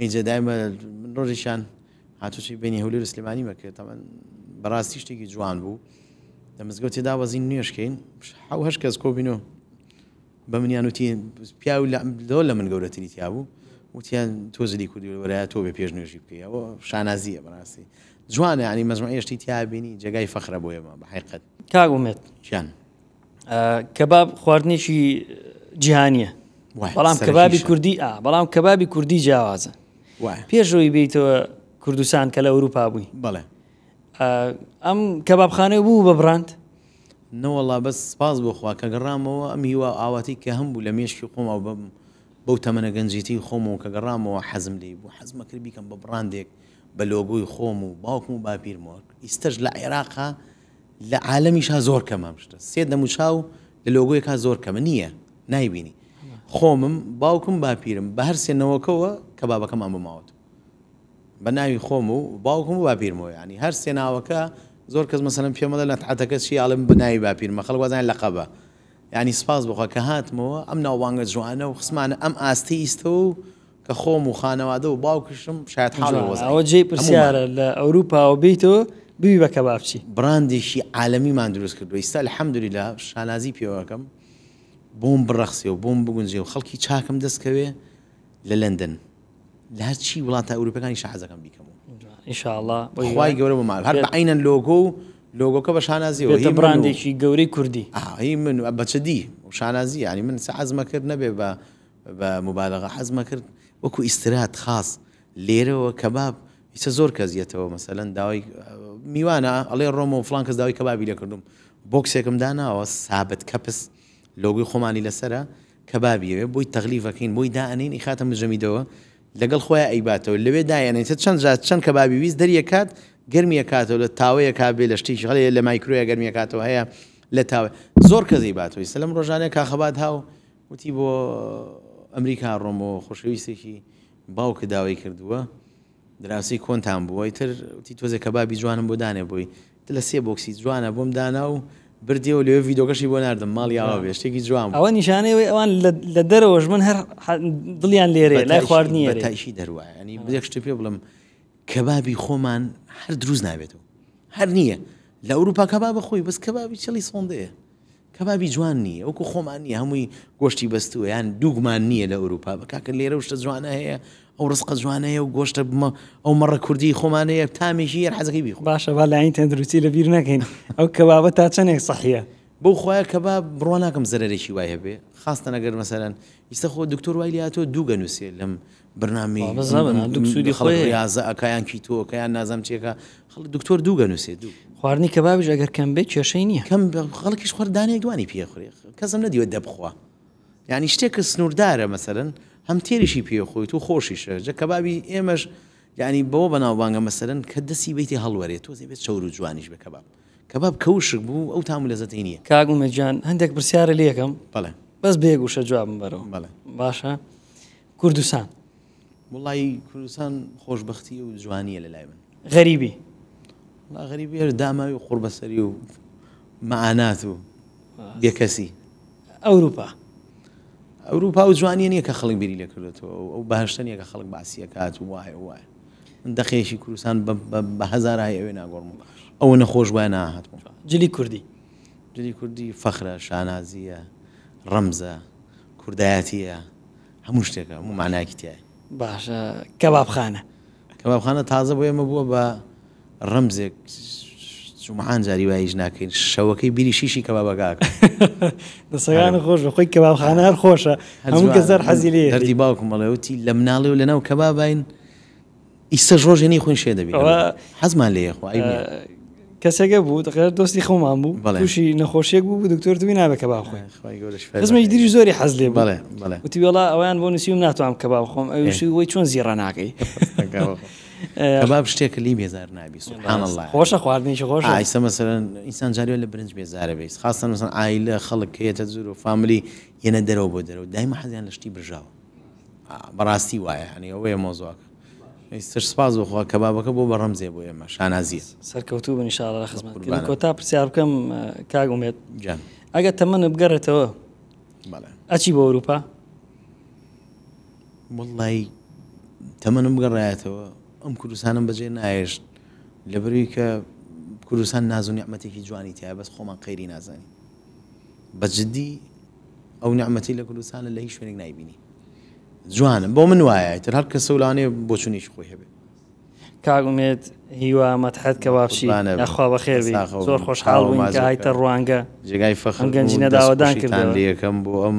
ئینجا دایمە من ڕۆژێکیان هاتوچۆی بینی هەولێر و سلێمانی مەکرد تەمەن بەڕاستی شتێکی جوان بوو لە مزگەوتێ دابەزین نوێژکەین حەو هەشت کەس کۆبینەوە بە منیان وتی پیاو لەوە لە من گەورەتری تیا بوو وتیان تۆ جلی کوردی وەرایە تۆ بێ پێش نوێژی بکەی ئەوە شانازیە بەڕاستی جوانە ینی مەجموعەی شتی تیا بینی جێگای فەخرە بۆ ئێمە بە حەقیقەت کاک ئومێد گیان کەباب خواردنێکی جیهانیە بەڵام کەبابی کوردی ئا بەڵام کەبابی کوردی جیاوازە پێشەوەی بیتەوە کوردستان کە لە ئەوروپا بووی بەڵێ ئەم کەبابخانەی بوو بە بڕاند نەوەڵا بەس سپاس بۆ خوا کە گەڕامەوە ئەم هیوا ئاواتی کە هەم بوو لە مێشکی خۆمەوە بەم بەو تەمەنە گەنجێتی خۆمەوە کە گەڕامەوە حەزم لێی بوو حەزمە کرد بیکەم بە بڕاندێک بە لۆگۆی خۆم و باوکم و باپیرمەوە ئیستەش لە عێراقا لە عالەمیشا زۆر کەمە ئەم شتە سێ دەموچاو لە لۆگۆیەکا زۆر کەمە نییە نایبینی خۆمم باوکم باپیرم بە هەر سێ نەوەکەوە کە بابەکەمان بۆ ماوەتەوە بە ناوی خۆم و باوکم و باپیرمەوە ینی هەر سێ ناوەکە زۆر کەس مەسەلەن پێم ئەڵێ نەتعەتەکە چی ئەڵێم بە ناوی باپیرمە خەڵک وازانێ لەقەبە یعنی سپاس بۆ خوا کە هاتمەوە ئەم ناوبانگە جوانە و خسمانە ئەم ئاستەی ئیستەوە و کە خۆم و خانەوادە و باوکیشم شایەتحاڵی وەزعین. ئەوە جێی پرسیارە لە ئەوروپاوە بێیتەوە ببی بە کەبابچی؟ بڕاندێکی عالەمیمان دروست کردووە ئیستا الحمدللە شانازی پێوە ئەکەم بۆم بڕەخسێ و بۆم بگونجێ و خەڵکی چاکم دەست کەوێ لە لەندەن لە هەرچی وڵاتە ئەوروپەکانیش حەزەکەم بیکەم و ان شاء الله خوای گەورە بۆ مال هەر بە عەینەن لۆگۆ و لۆگۆکە بە شانازیەوە بێتە بڕاندێکی گەورەی کوردی هی من بە چدی شانازی یعنی من حەزمە کرد نەبێ بە بە موبالەغە حەزمە کرد وەکو ئیسترات خاص لێرەوە کەباب ئیسە زۆر کەس یەتەوە مەسەلەن داوای میوانە ئەڵێ ڕۆمەوە فلان کەس داوای کەبابی لێ کردوم بۆکسێکم داناوە سابت کەپس لۆگۆی خۆمانی لەسەرە کەبابی ئەوێ بۆی تەغلیفەکەین بۆی دائەنین ئیخاتە مجەمیدەوە لەگەڵ خۆیان ئەیباتەوە لەوێ دایەنێت چەند جار چەند کەبابی ویست دەریەکات گەرمیەکاتەوە لە تاوەیەکا بێ لە شتێکی هەڵەیە لە مایکرۆیە گەرمیەکاتەوە هەیە. لە تاوێ زۆر کەس ئەیباتەوە ئیستا لەم ڕۆژانەیە کاخەبات هاو وتی بۆ ئەمریکا ڕۆم بۆ خۆشەویستێکی باوکە داوای کردووە دراوسێی کۆنتان بووە ئیتر وتی تۆزێ کەبابی جوانم بۆ دانێ بۆی لە سێ بۆکسی جوانە بۆم دانا و بردیەوە لەوێ ڤیدۆکەشی بۆ ناردم ماڵی ئاوا بێ شتێکی جوان بوو. ئەوە نیشانەی ئەوەی ئەوان لە دەرەوەش من هەر دڵیان لێرەیە لای خواردنی بە تایشی دەروایە ینی یەک شتت پێ بڵێم کەبابی خۆمان هەر دروست نابێتەوە هەر نییە لە ئەوروپا کەبابە خۆی بەس کەبابی چڵی سۆندەیە کەبابی جوان نییە وەکو خۆمان نییە هەمووی گۆشتی بەستووە یان دووگمان نییە لە ئەوروپا بە کاکە لێرە و شتە جوانە هەیە ئەو ڕزقە جوانە هەیە و گۆشتە بمە ئەو مەڕە کوردی خۆمان هەیە تامێکی هەر حەزەکەی بیخۆ. باشە با لایەنی تەندروستی لە بیر نەکەین ئەو کەبابە تا چەندێک سەحیە؟ بەو خوایە کەباب بڕوا ناکەم زەرەرێکی وای هەبێ خاستەن ئەگەر مەسەلەن ئیستە خۆ دکتۆر وای لێهاتووە دووگ ئەنووسێ لەم برنامەی دووگ سوودی خەڵک ڕیازە ئەکا یان کیتۆ ئەکا یان نازانم چی ئەکا خەڵک دکتۆر دووگ ئەنووسێ دووگ. خواردنی کەبابیش ئەگەر کەم بێ کێشەی نییە. کەم خەڵکیش خوارد دانەیەک دوانی پێ خوری کەسم نەدیوە دە بخوا یعنی شتێکە سنووردارە مەسەرەن هەم تێریشی پێ خۆیت و خۆشیشە جە کەبابی ئێمەش یعنی بەوە بەناوبانگە مەسەرەن کە دەسی بیتی هەڵوەرێ تۆزێ بێت چەور و جوانیش بێ کەباب کەباب کە وشک بوو ئەو تام و لەزەتەی نییە. کاک ئومێد گیان هەندێک پرسیارە لێکەم بەڵێ بەس بە یەک وشە جوابم بەرەوە بەڵێ باشە کوردستان. وەڵایی کوردستان خۆشبەختی و جوانییە لە لای من. غەریبی. وەڵا غەریبی هەر داماوی و قوڕبەسەری و مەعانات و بێکەسی. ئەوروپا. ئەوروپا ئەو جوانییە نییە کە خەڵک بیری لێ کردۆتەوە، ئەو بەهەشتە نییە کە خەڵک باسی ئەکات و وایە و وایە. من دەقەیەکی کوردستان بە هەزارای ئەوێ ناگۆڕم و ئەوە نەخۆش بوایە ناهاتمەوە. جلی کوردی. جلی کوردی فەخرە، شانازییە، ڕەمزە، کوردایەتییە. هەموو شتێکە هەموو معنایەکی تایە. باشە کەبابخانە. کەبابخانە تازە بۆ ئێمە بووە بە ڕەمزێک جومعان جاری وایش ناکەین شەوەکەی بیری شیشی کەبابەکە ئەکەم. دەسەکان خۆش بە خۆی کەبابخانە هەر خۆشە هەموو کەس هەر حەزی لێیەتی. دەردی باوکم ئەڵێ وتی لە مناڵی و لەناو کەباباین ئیستەش ڕۆژێ نەیخۆین شێ دەبین حەزمان لێیە خۆ عەیب نییە. کەسێکە بوو دەقێ دۆستی خۆمان بوو تووشی نەخۆشیێک بوو بوو دکتۆر دوی نابێ کەباب خۆی خزمێکی دیری زۆری حەز لێ بوو وتی وەڵا ئەویان بۆ نووسیم ناتوانم کەباب خۆم ئەویشی وەی چۆن زیڕە ناکەی کەباب شتێکە لی بێزار نابی سبحان الله خۆشە خواردنێکی خۆشە ئایسە مەسەلەن ئینسان جارێ لە برنج بێزارە بێت خاصە مەسەلەن عایلە خەڵک کە یەتە زور و فاملی یەنە دەرەوە بۆ دەرەوە دایمە حەزیان لە شتی برژاوە بەڕاستی وایە هەنی ئەوەیە مۆزوعەکە ئیستر سپاس بۆ خوا کەبابەکە بۆ بە ڕەمزێ بۆ ئێمە شانازیە. سەرکەوتوو بن ان شاء الله لە خزمەت کردن. کۆتا پرسیار بکەم کاک ئومێد گیان ئەگەر تەمەنت بگەڕێتەوە بەڵێ ئەچی بۆ ئەوروپا؟ وەڵڵای تەمەنم بگەڕایەتەوە ئەم کوردستانم بەجێ ناهێشت لەبەروی کە کوردستان ناز و نیعمەتێکی جوانی تایە بەس خۆمان قەیری نازانین بە جدی ئەو نیعمەتی لە کوردستانە لە هیچ شوێنێک نایبینی جوانە بۆ من وایە ئیتر هەر کەسە و لەوانەیە بۆچوونێکی خۆی هەبێ. کاک ئومێد هیوا مەدحەت کەبابچی قوربانە بم. یاخوا بەخێر بێی ساغەو زۆر بن. خۆشحاڵ چاوە بووین کە هایتە ماچەکە. ڕوانگە جێگای فەخر ئەم بوو گەنجینە دەست داوەدان خۆشیتان کردەوە. لێ ئەکەم بۆ ئەم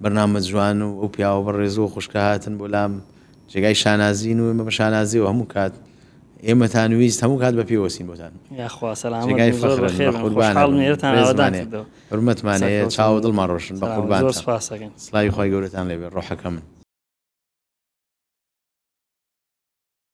بەرنامە جوان و ئەو پیاوە بەڕێز و خوشکە هاتن بۆ لام جێگای شانازین و ئێمە بە شانازیەوە هەموو کات ئێمەتان ویست هەموو کات بە پێ وەسین بۆتان. یاخوا سەلامەت جێگای بن زۆر فەخرن بەخێر بە بن قوربانە خۆشحاڵ بن بووین ئێرەتان ئاوەدان ڕێزمانێ کردەوە. حورمەتمان هەیە سەرکەوتوو چاو و بن دڵمان ڕۆشن بە سەلامەت زۆر قوربانتان سوپاس ئەکەین. سڵاوی خوای گەورەتان لێ بێ ڕۆحەکەمن.